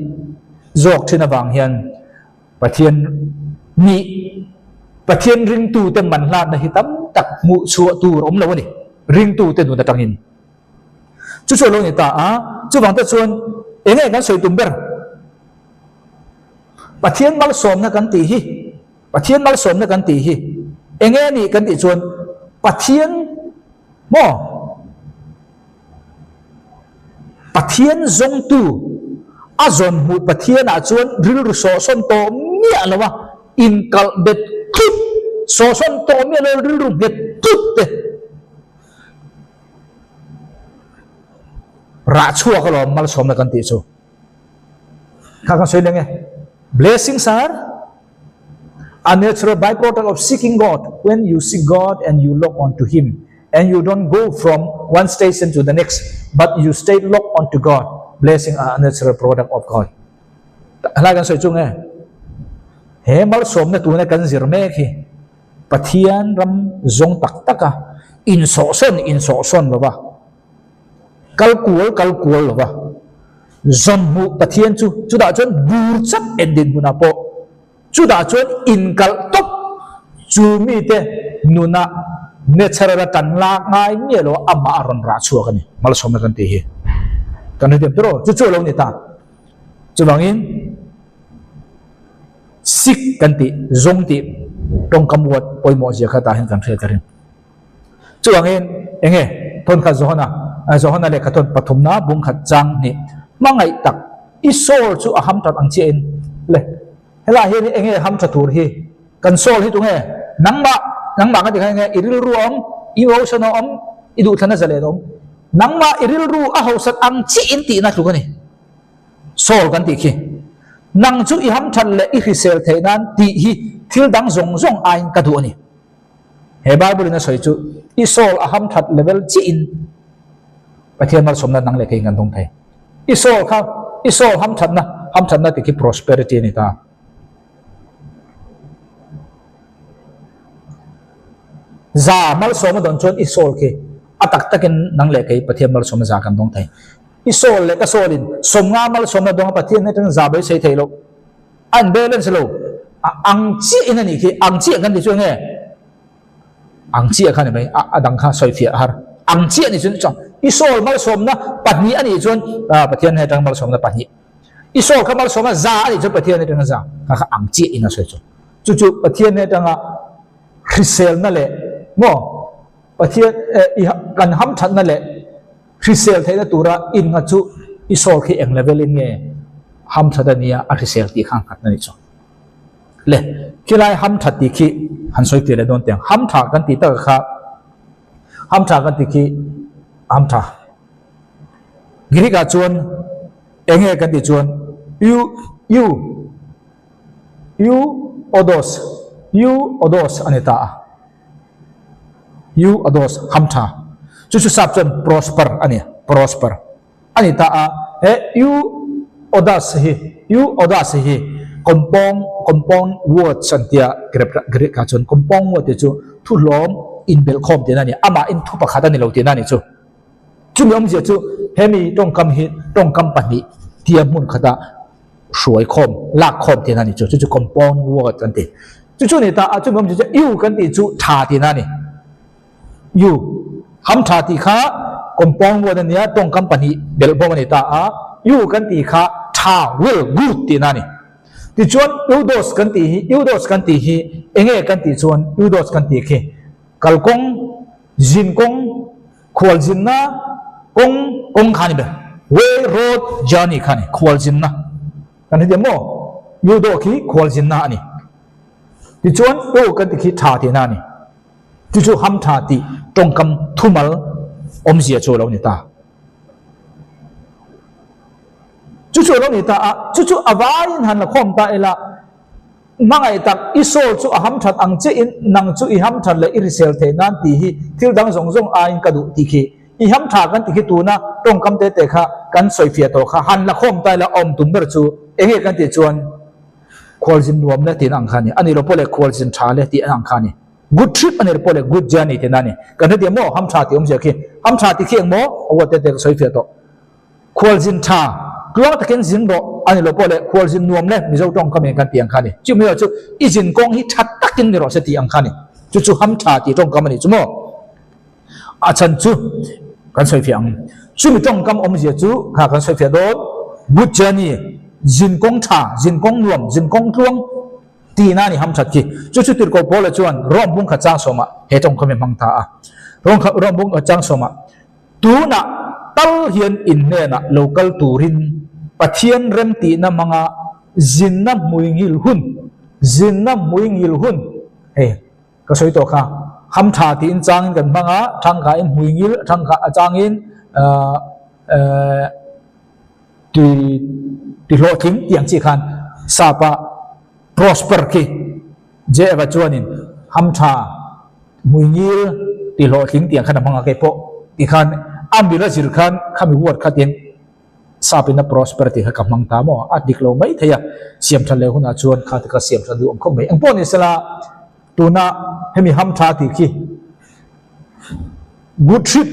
zawk thin avang hian Pathian nih Pathian ringtute man hlanna hi tam tak hmuh chhuah tur awm lo a ni, ringtute nun atangin. Chu chu a lo ni ta a, chuvang te chuan eng nge kan sawi tum ber? Pathian malsawmna kan tih hi, Pathian malsawmna kan tih hi eng nge a nih kan tih chuan Pathian maw? Pathian zawngtu a zawn hmuh Pathianah chuan rilru sawhsawn tawh miah lo a, inkalh bet tlut, sawhsawn tawh miah lo rilru nghet tlut te rah chhuak alawm malsawmna kan tih chu. Kha kan sawi leng e. Blessings are a natural byproduct of seeking God. When you seek God and you lock onto Him and you don't go from one station to the next but you stay locked onto God. Blessing are a natural product of God. Helai kan sawi chu nge? He malsawmna tuna kan zir mek hi Pathian ram zawng tak taka insawhsawn insawhsawn lova kal kual kal kual lova Zawn hmuh Pathian chu chutah chuan bur chak en dinhmunah pawh chutah chuan inkalh tawp chu mite nunah natural a tan lak ngai miah lo amah a rawn rah chhuak a ni. Malsawmna kan tih hi kan hrethiam tur aw chu chu a lo ni ta. Chuvangin sik kan tih zawng tih tawngkam uat pawimawh zia kha tah hian kan hriat ka ring. Chuvangin enge thawnkhat Johana. Johana lehkha thawn pathumna bung khat chang hnih hmangaih tak i soul chu a ham that ang chiah in le helaiah hian eng nge ham tha tur hi kan soul hi tunge nangmah nangmah ka ti khan enge i rilru a awm i emotion a awm i duhthlanna zalen a awm nangmah i rilru a hausat ang chiah in tihna tluk a ni. Saul kan tih khi, Nang chu i hamthat leh i hrisel theih nan tih hi thil dang zawng zawng aiin ka duh a ni. He Bible in a sawi chu i Saul a hamthat level chiah in Pathian malsawmna nang leh keiin kan dawng thei. I Saul kha i Saul hamthatna hamthatna tih khi prosperity a ni ta. Za malsawm a dawn chuan i Saul khi a tak takin nang leh kei Pathian malsawmna za kan dawng thei. I sawl leh ka sawlin sawmnga malsawmna dawnga Pathian hnen atangin za beisei thei loh a in balance lo. A ang chiah in a nih khi, ang chiah kan ti chu enge? Ang chiah kha ni mai, a dang kha sawi fiah a har. Ang chiah ni chuan chuan i sawl malsawmna pahnih a nih chuan Pathian hnen atanga malsawmna pahnih. I sawl kha malsawmna za a nih chuan Pathian hnen atanga za. Kha kha ang chiah in a sawi chu. Chu chu Pathian hnen atanga hriselna leh maw Pathian i kan hamthatna leh Hrisel theihna tura innga chu i sawl khi eng level in nge hamthat a nia a hrisel tih kha nghat na ni chu. Le, khilai hamthat tih khi han sawi tir leh dawn teh ang. Hamtha kan tih taka kha hamtha kan tih khi hamtha. Greek ah chuan eng nge kan tih chuan eu eu eu odos eu odos a ni ta a. U ados hamtha chu chu sap chuan prosper a ni prosper a ni ta a he U odas hi U odas hi compound compound words an tia Greek ah chuan compound word te chu thu hlawm inbelh khawm tihna a ni amah in thu pakhat a ni lo tihna a ni chu chumi awmzia chu hemi tawngkam hi tawngkam pahnih tia hmun khata hruai khawm, lak khawm tihna a ni chu, chu chu compound word kan ti. Chu chu ni ta a, chumi awmzia chu you kan tih chu tha tihna a ni. You, ham tha tih kha compound word a nia, tawngkam pahnih belh bawm a ni ta a, you kan tih kha tha, will, good tihna a ni. Tichuan eudos kan tih hi, eudos kan tih hi enge kan tih chuan eudos kan tih khi kalkawng, zinkawng, Khualzinna kawng kawng kha a ni ber. Way, road, journey kha a ni. Khualzinna kan hre diam maw? Judo khi khualzinna a ni. Tichuan u kan ti khi tha tihna a ni. Chu chu ham tha tih tawngkam thumal awmzia chu a lo ni ta. Chu chu a lo ni ta a, chu chu a vaiin han la khawm ta ila, Hmangaih tak, i soul chu a ham that ang che in nang chu i ham that leh i hrisel theih nan tih hi thil dang zawng zawng aiin ka duh tih khi. I ham tha kan ti khi tuna tawngkam te te kha kan sawifiah tawh kha han la khawm ta ila awm tum ber chu enge kan tih chuan khualzin nuam le tihna ang kha a ni. A ni lo pawh leh khualzin tha le tih ang kha a ni. Good trip a ni lo pawh leh good journey tihna a ni. Kan hre diam maw ham tha tih awmzia khi. Ham tha tih khi eng maw? A word te te ka sawifiah tawh. Khualzin tha, tluang takin zin rawh a ni lo pawh le, khualzin nuam le Mizo tawng ka men kan tih ang kha a ni. Chu mi erawh chu i zin kawng hi tha takin ni rawh se tih ang kha a ni. Chu chu ham tha tih tawngkam a ni chu maw? A chhan chu kan sawi fiah ang. Chumi tawngkam awmzia chu kha kan sawi fiah dawn. Good journey, zin kawng tha, zin kawng nuam, zin kawng tluang tihna a ni ham that khi. Chu chu Tirhkoh Paula chuan Rome bung khat chang sawmah he tawngkam hi a hmang ta a. Rome bung khat chang sawmah Tunah tal hian in hnenah lo kal turin Pathian remtihna hmanga zinna hmuingil hun, zinna hmuingil hun, hei ka sawi tawh kha, hamtha tiin changin kan hmang a, thangkhain hmuingil, thangkha a changin ti ti hlawhtling tih ang chi khan sapa prosper khi Jehova chuanin hamtha hmuingil ti hlawhtling tih ang khan a hmang a keipawh ti khan a mila zir khan khami word khatin sap in a prosper tih kha ka hmang ta maw a dik lo mai thei a siam that leh hunah chuan kha te kha siam that duh awm khawp mai eng pawh ni sela tuna hemi hamtha tih khi good trip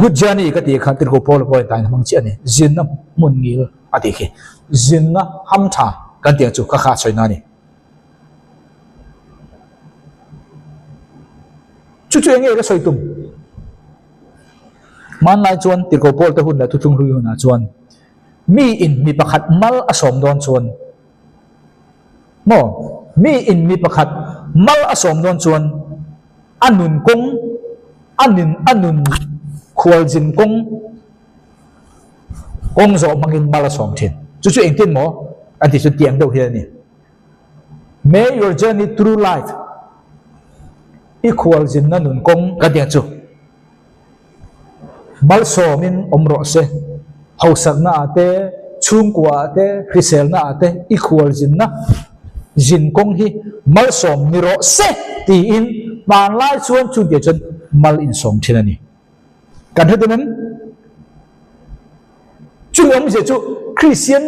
good journey ka tih khan tirhkoh Paula pawhin tain a hmang chiah a ni zinna hmun ngil a tih khi zinna hamtha kan tih ang chu ka kha sawi na a ni. Chu chu eng nge ka sawi tum? Hmanlai chuan tirhkoh Paul te hun leh thuthlung hlui hunah chuan mi in mi pakhat mal a sawm dawn chuan maw mi in mi pakhat mal a sawm dawn chuan a nun kawng a nun a nun. Khualzin kawng kawng zawh hmangin mal a sawm thin. Chu chu engtin maw an tih chu tiang deuh hian a ni. May your journey through life i khualzinna nun kawng kan tih ang chu. Malsawmin awm rawh se. Hausakna ah te, chhungkua ah te, hriselna ah te i khualzinna zin kawng hi malsawm ni rawh se tiin hmanlai chuan chutiang chuan mal insawm thin a ni. Kan hre tum em? Chumi awmzia chu Kristian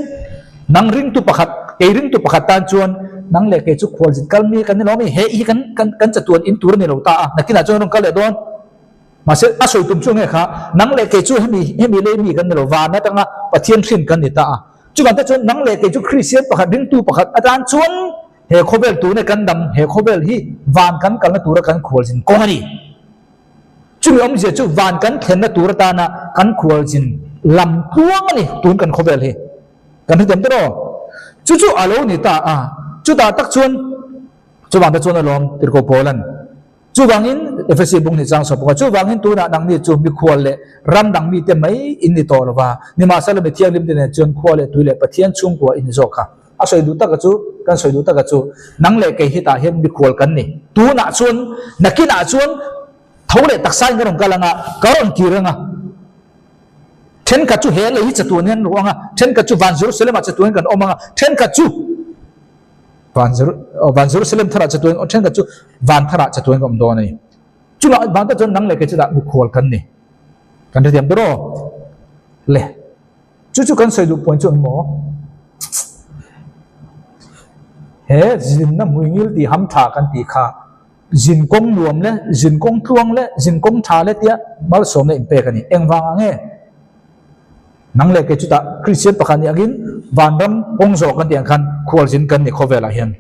nang ringtu pakhat, kei ringtu pakhat tan chuan nang leh kei chu khualzin kal mi kan ni lo a mi? He hi kan kan kan chatuan in tur a ni lo ta a, nakinah chuan rawn kal leh dawn. Mahse a sawi tum chu nge kha, nang leh kei chu hemi hemi lei mi kan ni lo, van atanga Pathian hrin kan ni ta a. Chuvang te chuan nang leh kei chu Kristian pakhat, ringtu pakhat atan chuan he khawvel tune kan dam, he khawvel hi van kan kalna tura kan khualzin kawng a ni. Chumi awmzia chu van kan thlenna tur atana kan khualzin lam tluang a ni tun kan khawvel hi. Kan hrethiam tawh aw? Chu chu a lo ni ta a, chutah tak chuan chuvang te chuan alawm Tirhkoh Paula'n chuvangin Efesi bung ni chang saw bawk a, chuvangin tunah nangni chu mikhual leh ram dang mite mai in ni tawh lo va, nimahsela mi thianghlim te nen chuan khua leh tui leh Pathian chhungkua in ni zawk kha. A sawi duh taka chu, kan sawi duh taka chu, nang leh kei hetah hian mikhual kan ni. Tunah chuan, nakinah chuan tho leh taksa in ka rawn kal ang a, ka rawn kir ang a. Thenkhat chu he lei hi chatuan hian an ruah ang a, thenkhat chu van Jerusalem ah chatuan kan awm ang a, thenkhat chu van Jeru, van Jerusalem tharah chatuan, thenkhat chu van tharah chatuan kan awm dawn a ni. Chuvang van te chuan nang leh kei chutah mikhual kan ni. Kan hrethiam ber aw. Le. Chu chu kan sawi duh point chu ang maw? He zinna hmuingil tih ham tha kan tih kha zin kawng nuam le, zin kawng tluang le, zin kawng tha le tia malsawmna inpek a ni. Engvang ang nge? Nang leh kei chutah Kristian pakhat nih angin vanram kawng zawh kan tih ang khan khualzin kan ni khawvelah hian.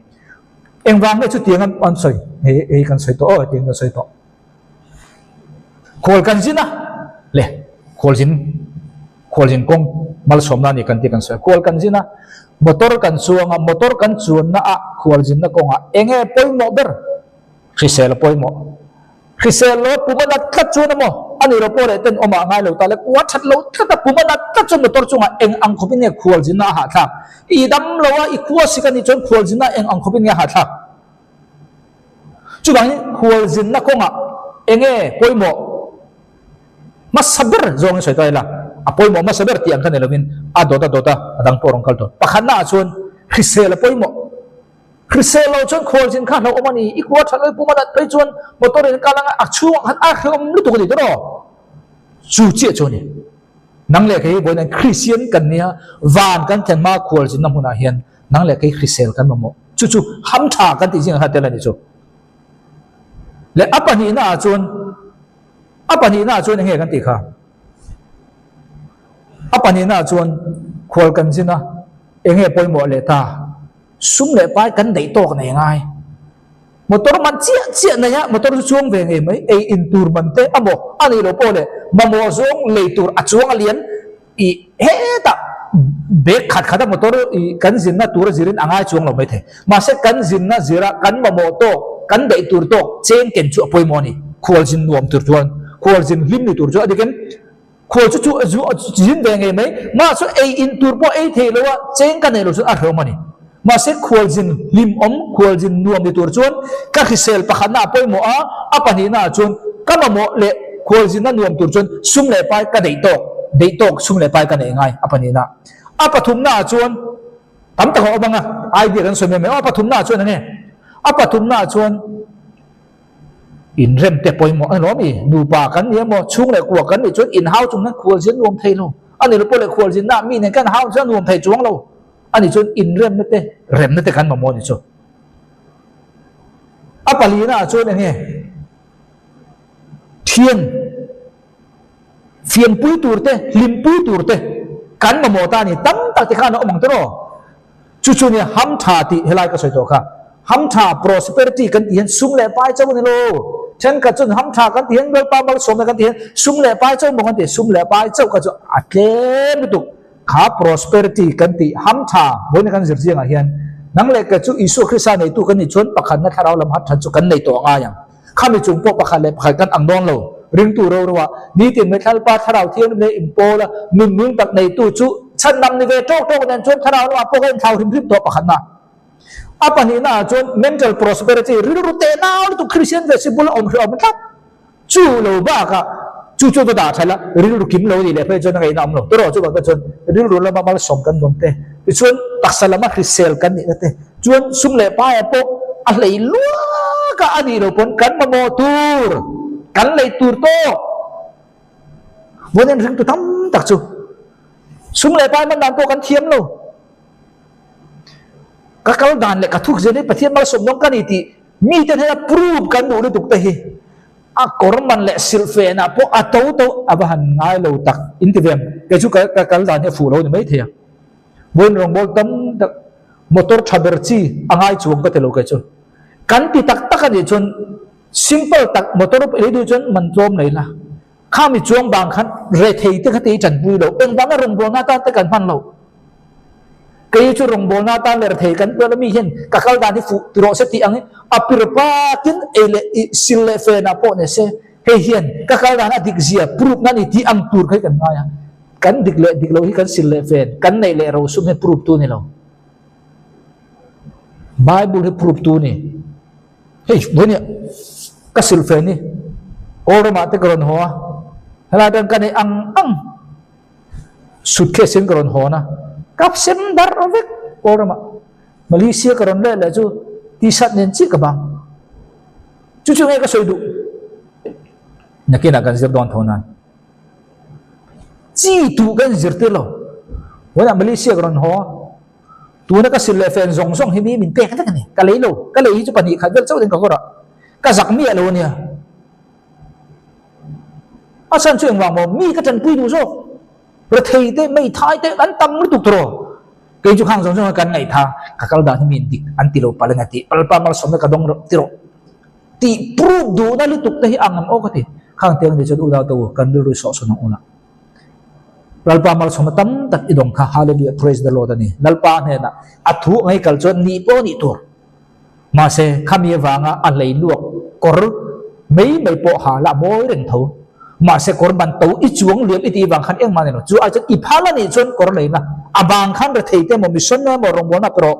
Engvang nge chutiang an sawi? Hei hei kan sawi tawh aw, hetiang kan sawi tawh. Khual kan zin a, le khual zin khual zin kawng malsawmna a ni kan tih kan sawi a, khual kan zin a, motor kan chuang a, motor kan chuanna ah khual zinna kawngah eng nge pawimawh ber? Hrisel a pawimawh. Hrisel lo pum a nat tlat chuan emaw a ni lo pawh leh ten awmah a ngai lo ta le, kua that lo tlat a pum a nat tlat chuan motor chungah eng ang khawpin nge khual zinna a hahthlak? I dam lo a, i khua sik a nih chuan khual zinna eng ang khawpin nge a hahthlak? Chuvangin khualzinna kawngah eng nge pawimawh hmasa ber zawngin sawi ta ila, a pawimawh hmasa ber tih ang kha ni lovin a dawt a dawt a, a dang pawh a rawn kal tawh. Pakhatnaah chuan hrisel a pawimawh. Hrisel lo chuan khualzin kha hlauhawm a ni. I kua that lo i pum a nat phei chuan motor in kal anga a chhungah khan a hrehawm lutuk a ni tawh. Chu chiah chu a ni. Nang leh kei vawiin Kristian kan nia, van kan thlen hma khualzinna hmunah hian Nang leh kei hrisel kan mamawh. Chu chu ham tha kan tih zingah khan tel a ni chu. Leh a pahnihna ah chuan, a pahnihna ah chuan enge kan tih kha? A pahnihna ah chuan khual kan zin a, enge pawimawh leh ta? Sum leh pai kan daih tawk nei ngai. Motor man chiah chiah nei a, motor chu chuang ve ngei mai, ei in tur man te a maw a nih loh pawh leh mamawh zawng lei tur a chuang a lian. I hetah bag khat khat a motor i kan zinna tur a zirin a ngai chuang lo maithei. Mahse kan zinna zira kan mamawh tawk, kan daih tur tawk cheng ken chu a pawimawh a ni. Khual zin nuam tur chuan, khual zin hlim ni tur chu a dik em? Khual chu chu zin ve ngei mai. Mahse ei in tur pawh ei thei lo a, cheng ka nei lo chuan a hrehawm a ni. Mahse khual zin hlim awm, khual zin nuam ni tur chuan ka hrisel pakhatna a pawimawh a, a pahnihna ah chuan ka mamawh leh khual zinna nuam tur chuan sum leh pai ka deih tawk, deih tawk sum leh pai ka neih ngai a pahnihna. A pathumna ah chuan tam tak a awm ang a, idea kan sawi mai mai aw, a pathumna ah chuan eng nge? A pathumna ah chuan inrem te pawimawh a ni lo mi? Nupa kan ni emaw, chhung leh kua kan nih chuan inhau chung hian khual zin nuam thei lo. A ni lo pawh leh khual zinna ah mi nen kan hau chuan nuam thei chuang lo. A nih chuan inremna te, remna te kan mamawh a ni chu. A palina ah chuan enge thian, fianpui tur te, hlimpui tur te kan mamawh ta a ni. Tam tak te khan a awm ang tiraw? Chu chu nia ham tha tih helai ka sawi tawh kha. Ham tha, prosperity, kan tih hian sum leh pai chauh a ni lo. Thenkhat chuan ham tha kan tih hian Lalpa malsawmna kan tih hian sum leh pai chauh maw kan ti. Sum leh pai chauh kha chu a tlem lutuk. Kha prosperity kan tih ham tha vawiin kan zir chiangah hian nang leh kei chu Isua Krista neitu kan nih chuan pakhatna thlarau lam hat that chu kan nei tawh a ngai ang. Khami chung pawh pakhat leh pakhat kan ang dawn lo. Ringtu ro ro ah nitin mai Thlalpa Thlarau Thianghlim leh inpawl a nun nung tak neitu chu chhandam ni ve tawk tawk nen chuan Thlarau lamah pawh ka inthlau hrim hrim tawh pakhatna. A pahnihna ah chuan mental prosperity, rilru teh nau lutuk Kristian ve si bula awm hreh awm tlat. Chu lo bakah chu chu va dah tha la, rilru kim lo nih leh phei chuan a ngaihna awm lo. Tawrh chuvang te chuan rilru lama malsawm kan dawn te, tichuan taksa lama hrisel kan nihna te, chuan sum leh paia pawh a hlei luak a, a nih loh pawn kan mamawh tur, kan lei tur tawk. Vawiin ringtu tam tak chu sum leh pai man dan pawh kan thiam lo. Ka kal dan leh ka thuk zel hi Pathian malsawm dawn ka ni tih Mite hnena prove kan duh lutuk te hi a kawr man leh silh fenah pawh a to to a va han ngai lo tak in ti ve ang. Kei chu ka kal dan hi a fuh lo ni maithei a. Vawiin rawngbâwl tam tak motor tha ber chi a ngai chuang ka ti lo kei chu. Kan ti tak tak a nih chuan simple tak motor lei duh chuan man tlawm nei la. Khami chuang bang khan rethei te kha te i tanpui lo. Engvanga rawngbawlna atan te kan hman lo. Kei chu rawngbawlna atan leh rethei kan tual a mi hian ka kal dan hi fuh ti rawh se tih angin a pir pakin ei leh i sil leh fenah pawh ni se hei hian ka kal dan a dik zia proof na ni tih ang tur kha hi kan ngai a. Kan dik leh dik lo hi kan sil leh fen, kan neih leh rosum hi proof tu ni lo. Bible hi proof tu ni. Hei vawinia ka silfen hi Kawlramah te ka rawn haw a, helai tan ka neih ang ang suitcase in ka rawn hawn a, ka sem darh vek Kawlramah. Malaysia ka rawn leh leh chu t-shirt nen chiah ka bang. Chu chu nge ka sawi duh? Nakinah kan zir dawn tho nan. Chi tuh kan zirtir lo. Vawiinah Malaysia ka rawn haw a. Tuna ka sil leh fen zawng zawng hi mi min pek vek a ni. Ka lei lo. Ka lei hi chu 2 khat vel chauh in ka kawr a. Ka zak miah lo a nia. A chhan chu engvang maw? Mi ka tanpui duh zawk. Rethei te, meithai te an tam lutuk tawh. Kei chu khang zawng zawng kan ngaihtha. Ka kal dan hi mi in dik an ti lo palh a ti. Palpa malsawmna ka dawng rawh ti rawh. Tih proof duhna lutuk te hi ang ang aw ka ti. Khang tiang ni chuan u dau te u kan rilru sawh sawn ang u lah. Lalpa malsawmna tam tak i dawng kha Hallelujah praise the Lord a ni. Lalpa hnenah a thu ang i kal chuan nih pawh nih tur. Mahse khami avanga a hlei luak kawr mai mai pawh ha la mawi reng tho. Mahse kawr ban to i chuang liam i tih vang khan engmah ni lo. Chu ai chuan i phal a nih chuan kawr leina a bang khan rethei te emaw mission emaw rawngbawlna pe rawh.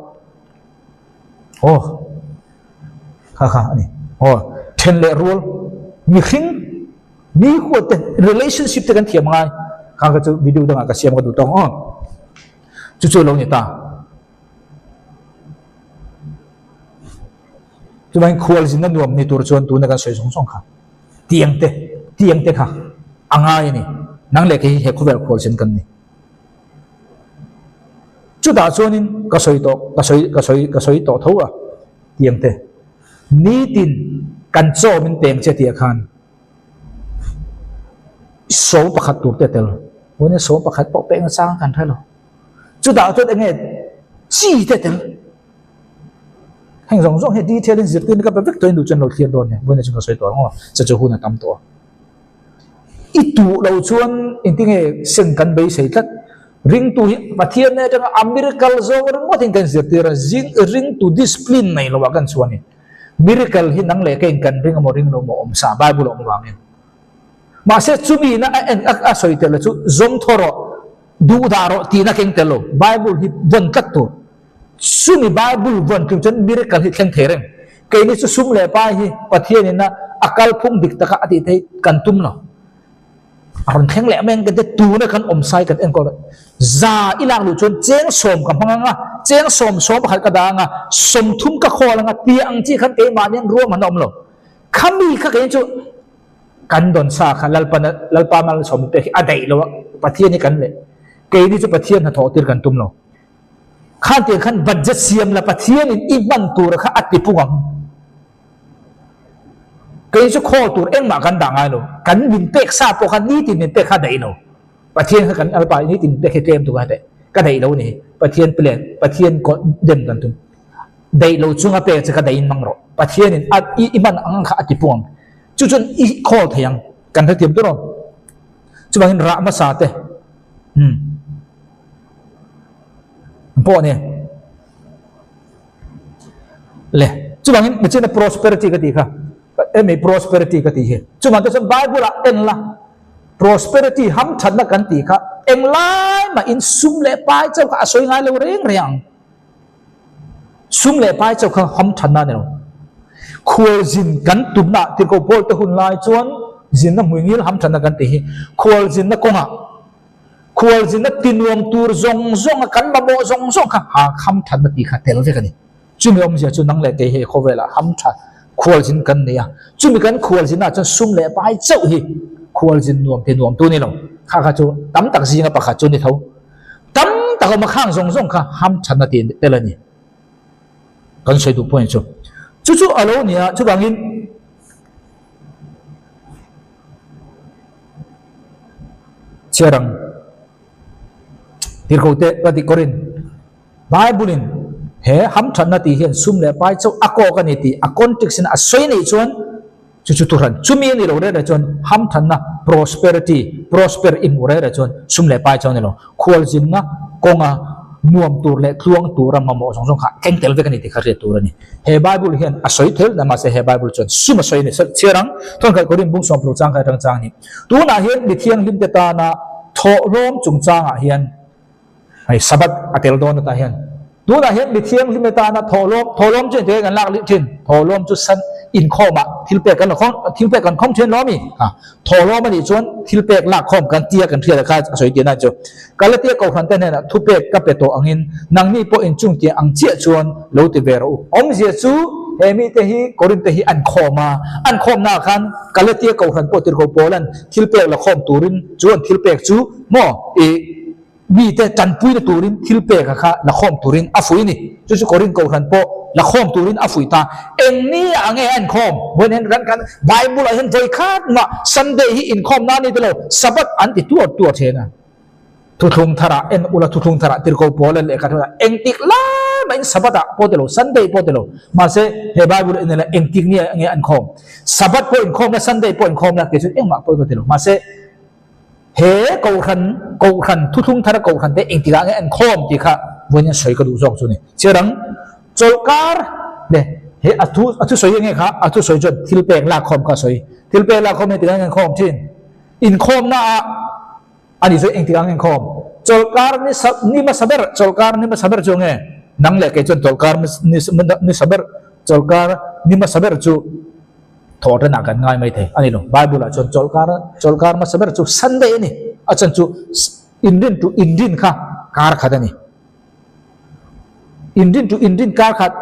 Aw kha kha a ni. Aw then leh rual mihring Mi huat te relationship te kan thiam ngai kha kha chu video dangah ka siam ka duh tawng aw. Chu chu lo ni ta. Chuvain khual zinna nuam ni tur chuan tuna kan sawi zawng zawng kha tiang te tiang te kha a ngai a ni. Nang leh kei hi he khawvel khual zin kan ni. Chutah chuanin ka sawi tawh ka sawi ka sawi ka sawi tawh tho a tiang te. Nitin kan chaw min peng che tih ah khan so pakhat tur te a tel. Vawiin so pakhat pawh pek nachang kan hre lo. Chutah chuan eng nge chi te a tel. Heng zawng zawng hi detail in zirtir ka pe vek tawh in duh chuan lo thlir dawn nia. Vawiin chu ka sawi tawh ang aw. Cha chu hun a tam tawh a. I tuh lo chuan engtinge seng kan beisei tlat. Ringtu hi Pathian nen atanga a miracle zawng ringawt in kan zirtir a, zing ringtu discipline nei lo ah kan chuan in miracle hi nang leh keiin kan ring emaw ring lo emaw awm sa Bible a awm avangin. Mahse chumi na a en a sawi tel lo chu zawm thaw rawh, duh dah rawh tihna keng tel lo. Bible hi vawn tlat tur. Chumi Bible vawn tluk chuan miracle hi thleng thei reng. Keini chu sum leh pai hi Pathian in a a kalphung dik taka a tih theih kan tum lo. A rawn thleng leh mai ang ka ti, tuna kan awm sai kan enkawl a, za i lak luh chuan cheng sawm ka hmang ang a, cheng sawm sawm pakhat ka dah ang a, 30 ka khawl ang a tih ang chi khan keimahni an ruam han awm lo. Khami kha kei chu kan dawn sa kha Lalpa Lalpa malsawm pek hi a daih lo a, Pathian hi kan leh keini chu Pathian hnathawh tir kan tum lo. Khan tiang khan budget siam la Pathianin i hman tur kha a ti pung ang. Kei chu khawl tur engmah kan dah ngai lo. Kan min pek sa pawh kha nitin min pek kha daih lo. Pathian kha kan alpa nitin min pek hi tlem tuk a teh. Ka daih lo ni. Pathian plan, Pathian dem kan tum. Daih lo chunga pek che kha daih in hmang rawh. Pathian in a i i hman ang kha a ti pung ang. Chu chuan i khawl thei ang. Kan hrethiam tur aw. Chuvangin rah hmasa te. Hmm. Pawh ni. Le, chuvangin machina prosperity ka tih kha. Hemi prosperity ka tih hi chuvang te chuan Bible ah en la prosperity ham thatna kan tih kha englai mah in sum leh pai chauh kha a sawi ngai lo reng reng ang. Sum leh pai chauh kha ham thatna a ni lo. Khualzin kan tumna ah tirhkoh Paul te hun lai chuan zinna hmui ngil ham thatna kan tih hi khualzinna kawngah khualzinna tinuam tur zawng zawnga kan mamawh zawng zawng kha ha ham thatna tih kha tel vek a ni. Chumi awmzia chu nang leh kei he khawvelah ham tha khualzin kan nei a, chumi kan khualzinah chuan sum leh pai chauh hi khualzin nuam ti nuam tu ni lo. Kha kha chu tam tak zinga pakhat chu ni tho. Tam tak awm a khang zawng zawng kha ham thatna ti tel a ni. Kan sawi duh point chu. Chu chu a lo ni a, chuvangin chhiar ang tirhkoh te ka tih kawrin. Bible-in he hamthatna tih hian sum leh pai chauh a kawk a ni tih a context-in a sawi neih chuan chu chu thuhran chumi a ni lo reh reh chuan hamthatna, prosperity, prosper i hmuh reh reh chuan sum leh pai chauh a ni lo. Khualzinna kawnga nuam tur leh tluang tura mamawh zawng zawng kha keng tel vek a ni tih kha hriat tur a ni. He Bible hian a sawi thel na mahse he Bible chuan sum a sawi a ni. Chhiar ang, Thawnkhat Korin bung sawmphur chang kha atang chang a ni. Tunah hian mi thianghlimte tana thawhlawm chungchangah hian Hei Sabbath a tel dawn atah hian tunah hian mi thianghlim atana thawhlawm thawhlawm chu engtikah kan lak lih thin thawhlawm chu san inkhawmah thil pek kan la khawm thil pek kan khawm thin lo ami ha thawhlawm anih chuan thil pek lak khawm kan tia kan hriat kha a sawi tihna chu Galatia kohhran te hnenah thu pek ka pe tawh angin nangni pawh inchung tih ang chiah chuan lo ti ve rawh u awmzia chu he mite hi Korinth te hi an khawm a an khawmnaah khan Galatia kohhran pawh tirhkoh Paulan thil pek la khawm turin chu an thil pek chu maw i Mite tanpuina turin thil peka kha la khawm turin a fuih a ni. Chu chu Korin Kohhran pawh la khawm turin a fuih ta. Eng ni ah nge a inkhawm? Vawiin hian ran kan Bible ah hian vawi khat mah Sunday hi inkhawm nan a ni ta lo, Sabbath an ti tuar tuar thin a. Thuthlung tharah en ula thuthlung tharah tirhkoh pawl a lehkha thunah engtik lai mahin Sabbath ah pawh ti lo, Sunday pawh ti lo. Mahse he Bible en ila engtik ni ah nge a inkhawm? Sabbath pawh inkhawm la, Sunday pawh inkhawm la, kei chuan engmah pawh ka ti lo. Mahse. He Kohhran, Kohhran thuthlung thara Kohhran te engtikah nge an khawm tih kha vawiin hian sawi ka duh zawk chu ni. Chiarang chawlhkar le he a thu a thusawi enge kha a thusawi chuan thil pek lak khawm kha a sawi. Thil pek lak khawm engtikah nge an khawm thin? Inkhawmna ah a nih chuan engtikah nge an khawm? Chawlhkar ni sa ni hmasa ber chawlhkar ni hmasa ber chu enge? Nang leh kei chuan chawlhkar ni ni sa ber chawlhkar ni hmasa ber chu Thawhṭanah kan ngai mai thei a ni lo. Bible-ah chuan chawlhkar chawlhkar hmasa ber chu Sunday a ni. A chhan chu inrin tu inrin kha kar khat a ni. Inrin tu inrin kar khat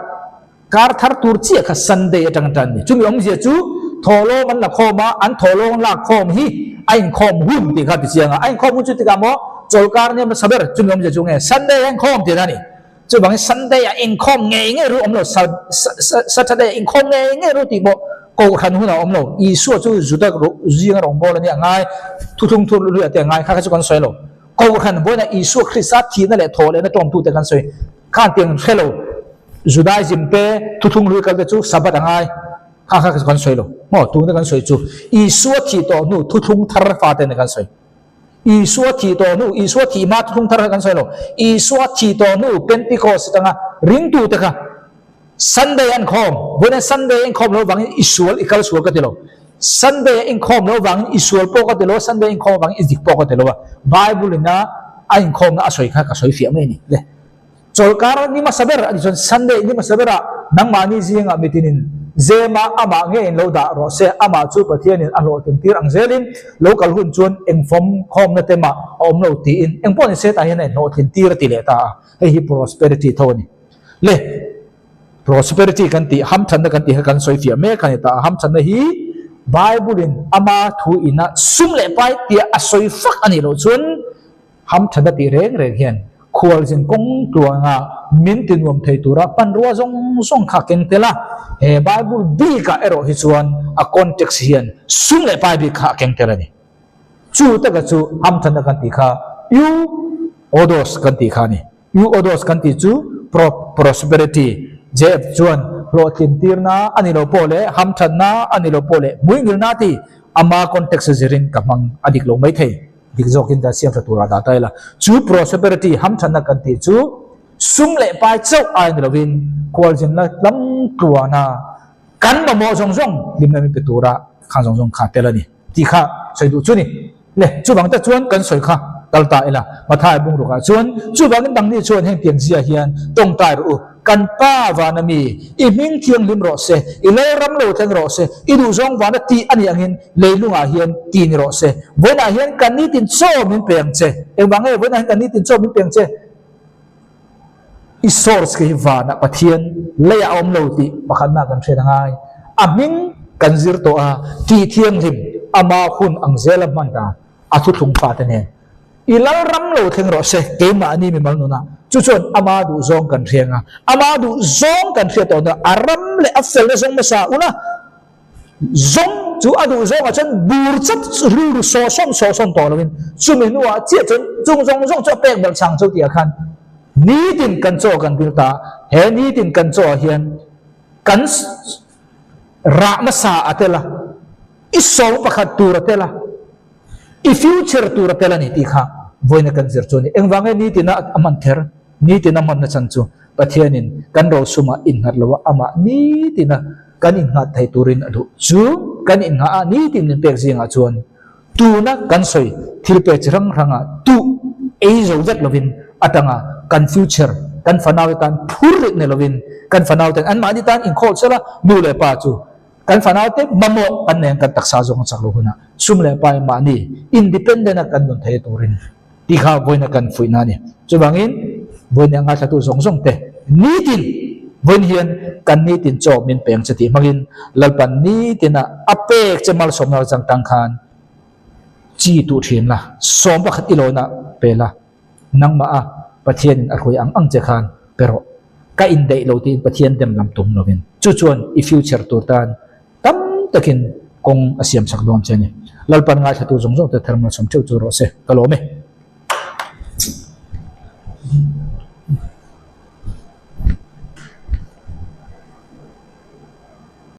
kar thar tur chiah kha Sunday atang tan a ni. Chumi awmzia chu thawhlawm an la khawm a, an thawhlawm lak khawm hi a inkhawm hun tih kha ti chiang a. A inkhawm hun chu tikah maw chawlhkar nia hmasa ber chumi awmzia chu nge Sunday a inkhawm tih a ni. Chuvangin Sunday ah inkhawm ngei ngei ru awm lo, Saturday ah inkhawm ngei ngei ru tih pawh Kohhran hunah awm lo. Isua chu Juda zinga rawngbâwl a nih a ngai, thuthlung thur luhluih ah te a ngai, kha kha chu kan sawi lo. Kohhran vawiinah Isua Krista thihna leh thawh lehna tawngtute kan sawi. Khan tiang hre lo, Judaism te, thuthlung hlui kal te chu Sabbath a ngai, kha kha chu kan sawi lo. Maw, tuna kan sawi chu Isua thih tawh hnu thuthlung thar fate nen kan sawi. Isua thih tawh hnu, Isua thih hma thuthlung thar kha kan sawi lo. Isua thih tawh hnu Pentecost atanga ringtute kha Sunday an khawm. Vawiin Sunday a inkhawm loh vangin i sual, i kal sual ka ti lo. Sunday a inkhawm loh vangin i sual pawh ka ti lo, Sunday a inkhawm avangin i dik pawh ka ti lo a. Bible ina a inkhawmna a sawi kha ka sawi fiah mai a ni. Le. Chawlhkar ni hmasa ber a nih chuan Sunday ni hmasa berah nangmahni zingah mitinin Zema amah ngeiin lo dah rawh se, amah chu Pathianin a hlawhtlin tir ang zelin lo kal hun chuan eng fawm khawmna te mah a awm lo tiin eng pawh ni se tah hian a inhlawhtlin tir a ti leh ta a, hei hi prosperity tho a ni. Le, prosperity kan tih, hamthanna kan tih kha kan sawi fiah mek a ni ta a, hamthanna hi Bible-in ama thu ina sum leh pai tia a sawi fak a nih loh chuan Hamthatna tih reng reng hian khualzin kawng tluanga min tinuam thei tura hmanrua zawng zawng kha keng tel a, he Bible bikah erawh hi chuan a context hian sum leh pai bik kha a keng tel a ni. Chu taka chu hamthatna kan tih kha eu odos kan tih kha a ni. Eu odos kan tih chu prosperity, JF chuan hlawhtlin tirna a ni lo pawh leh hamthatna a ni lo pawh leh hmuingilna tih ama context zirin ka hmang a dik lo maithei. Dik zawkin kan siam tha turah dah ta ila. Chu prosperity hamthanna kan tih chu sum leh pai chauh ai ni lovin khualzinna lam tluana Kan mamawh zawng zawng hlimna min pe tura kha zawng zawng kha tel a ni tih kha sawi duh chu ni. Le, chuvang tak chuan kan sawi kha kal ta ila. Mathai bungrukah chuan chuvangin nangni chuan heng pian zia hian tawngtai rawh u, Kan Pa vana mi, i hming thianghlim rawh se, i lal ram lo thleng rawh se, i duhzawng vana tih a nih angin leilungah hian ti ni rawh se. Vawiinah hian kan nitin chaw min pe ang che. Engvang nge vawiinah hian kan nitin chaw min pe ang che? I source khi hi vanah Pathian leiah a awm lo tih pakhatna kan hriat a ngai. A hming kan zir tawh a, tih thianghlim ama hun ang zela hman dan a thuthlung fate nen. I lalram lo thleng rawh se, keimahni mimal nunah chu chuan ama duhzawng kan hriang a, ama duhzawng kan hriat tawh hnuah a ram leh a felna zawng hmasa una Zawng chu a duh zawngah chuan bur chat rilru sawhsawn sawhsawn tawh loin chumi hnuah chiah chuan chung zawng zawng chu a pek belh chang chu tihah khan nitin kan chaw kan dil ta a, he nitin kan chaw ah hian kan rah hmasa a tel a, i sawm pakhat tur a tel a, i future tur a tel a ni tih kha vawiina kan zir chu a ni. Engvang nge nitina a hman kher? Nitina hmanna chan chu Pathianin kan rosumah innghat lo a, amah nitina kan innghat thei turin a duh. Chu kan inngah a nitin min pek zingah chuan tuna kan sawi thil pek chi hrang hrangah tuh ei zo vek lovin atanga kan future kan fanaute tan phur rih nei lovin kan fanauten anmahni tan inkhawl sela nu leh pa chu kan fanaute mamawh kan nen kan taksa zawng a chak lo hunah sum leh pa in mahni independent a kan nun thei turin Tih kha vawiina kan fuihna a ni. Chuvangin, vawiin a ngaithlatu zawng zawng te nitin vawiin hian kan nitin chaw min peng che tih hmangin Lalpan nitina a pek che malsawmna chang tang khan chi tuh thin la, sawm pakhat i lawina pe la, nangmah a Pathianin a hruai ang ang che khan pe rawh. Ka indaih lo tiin Pathian dem lam tum lovin chu chuan i future tur tan Tam takin kawng a siam chak dawn che a ni. Lalpan ngaithlatu zawng zawng te thermal sawm theuh chu rawh se. Ka lawm e.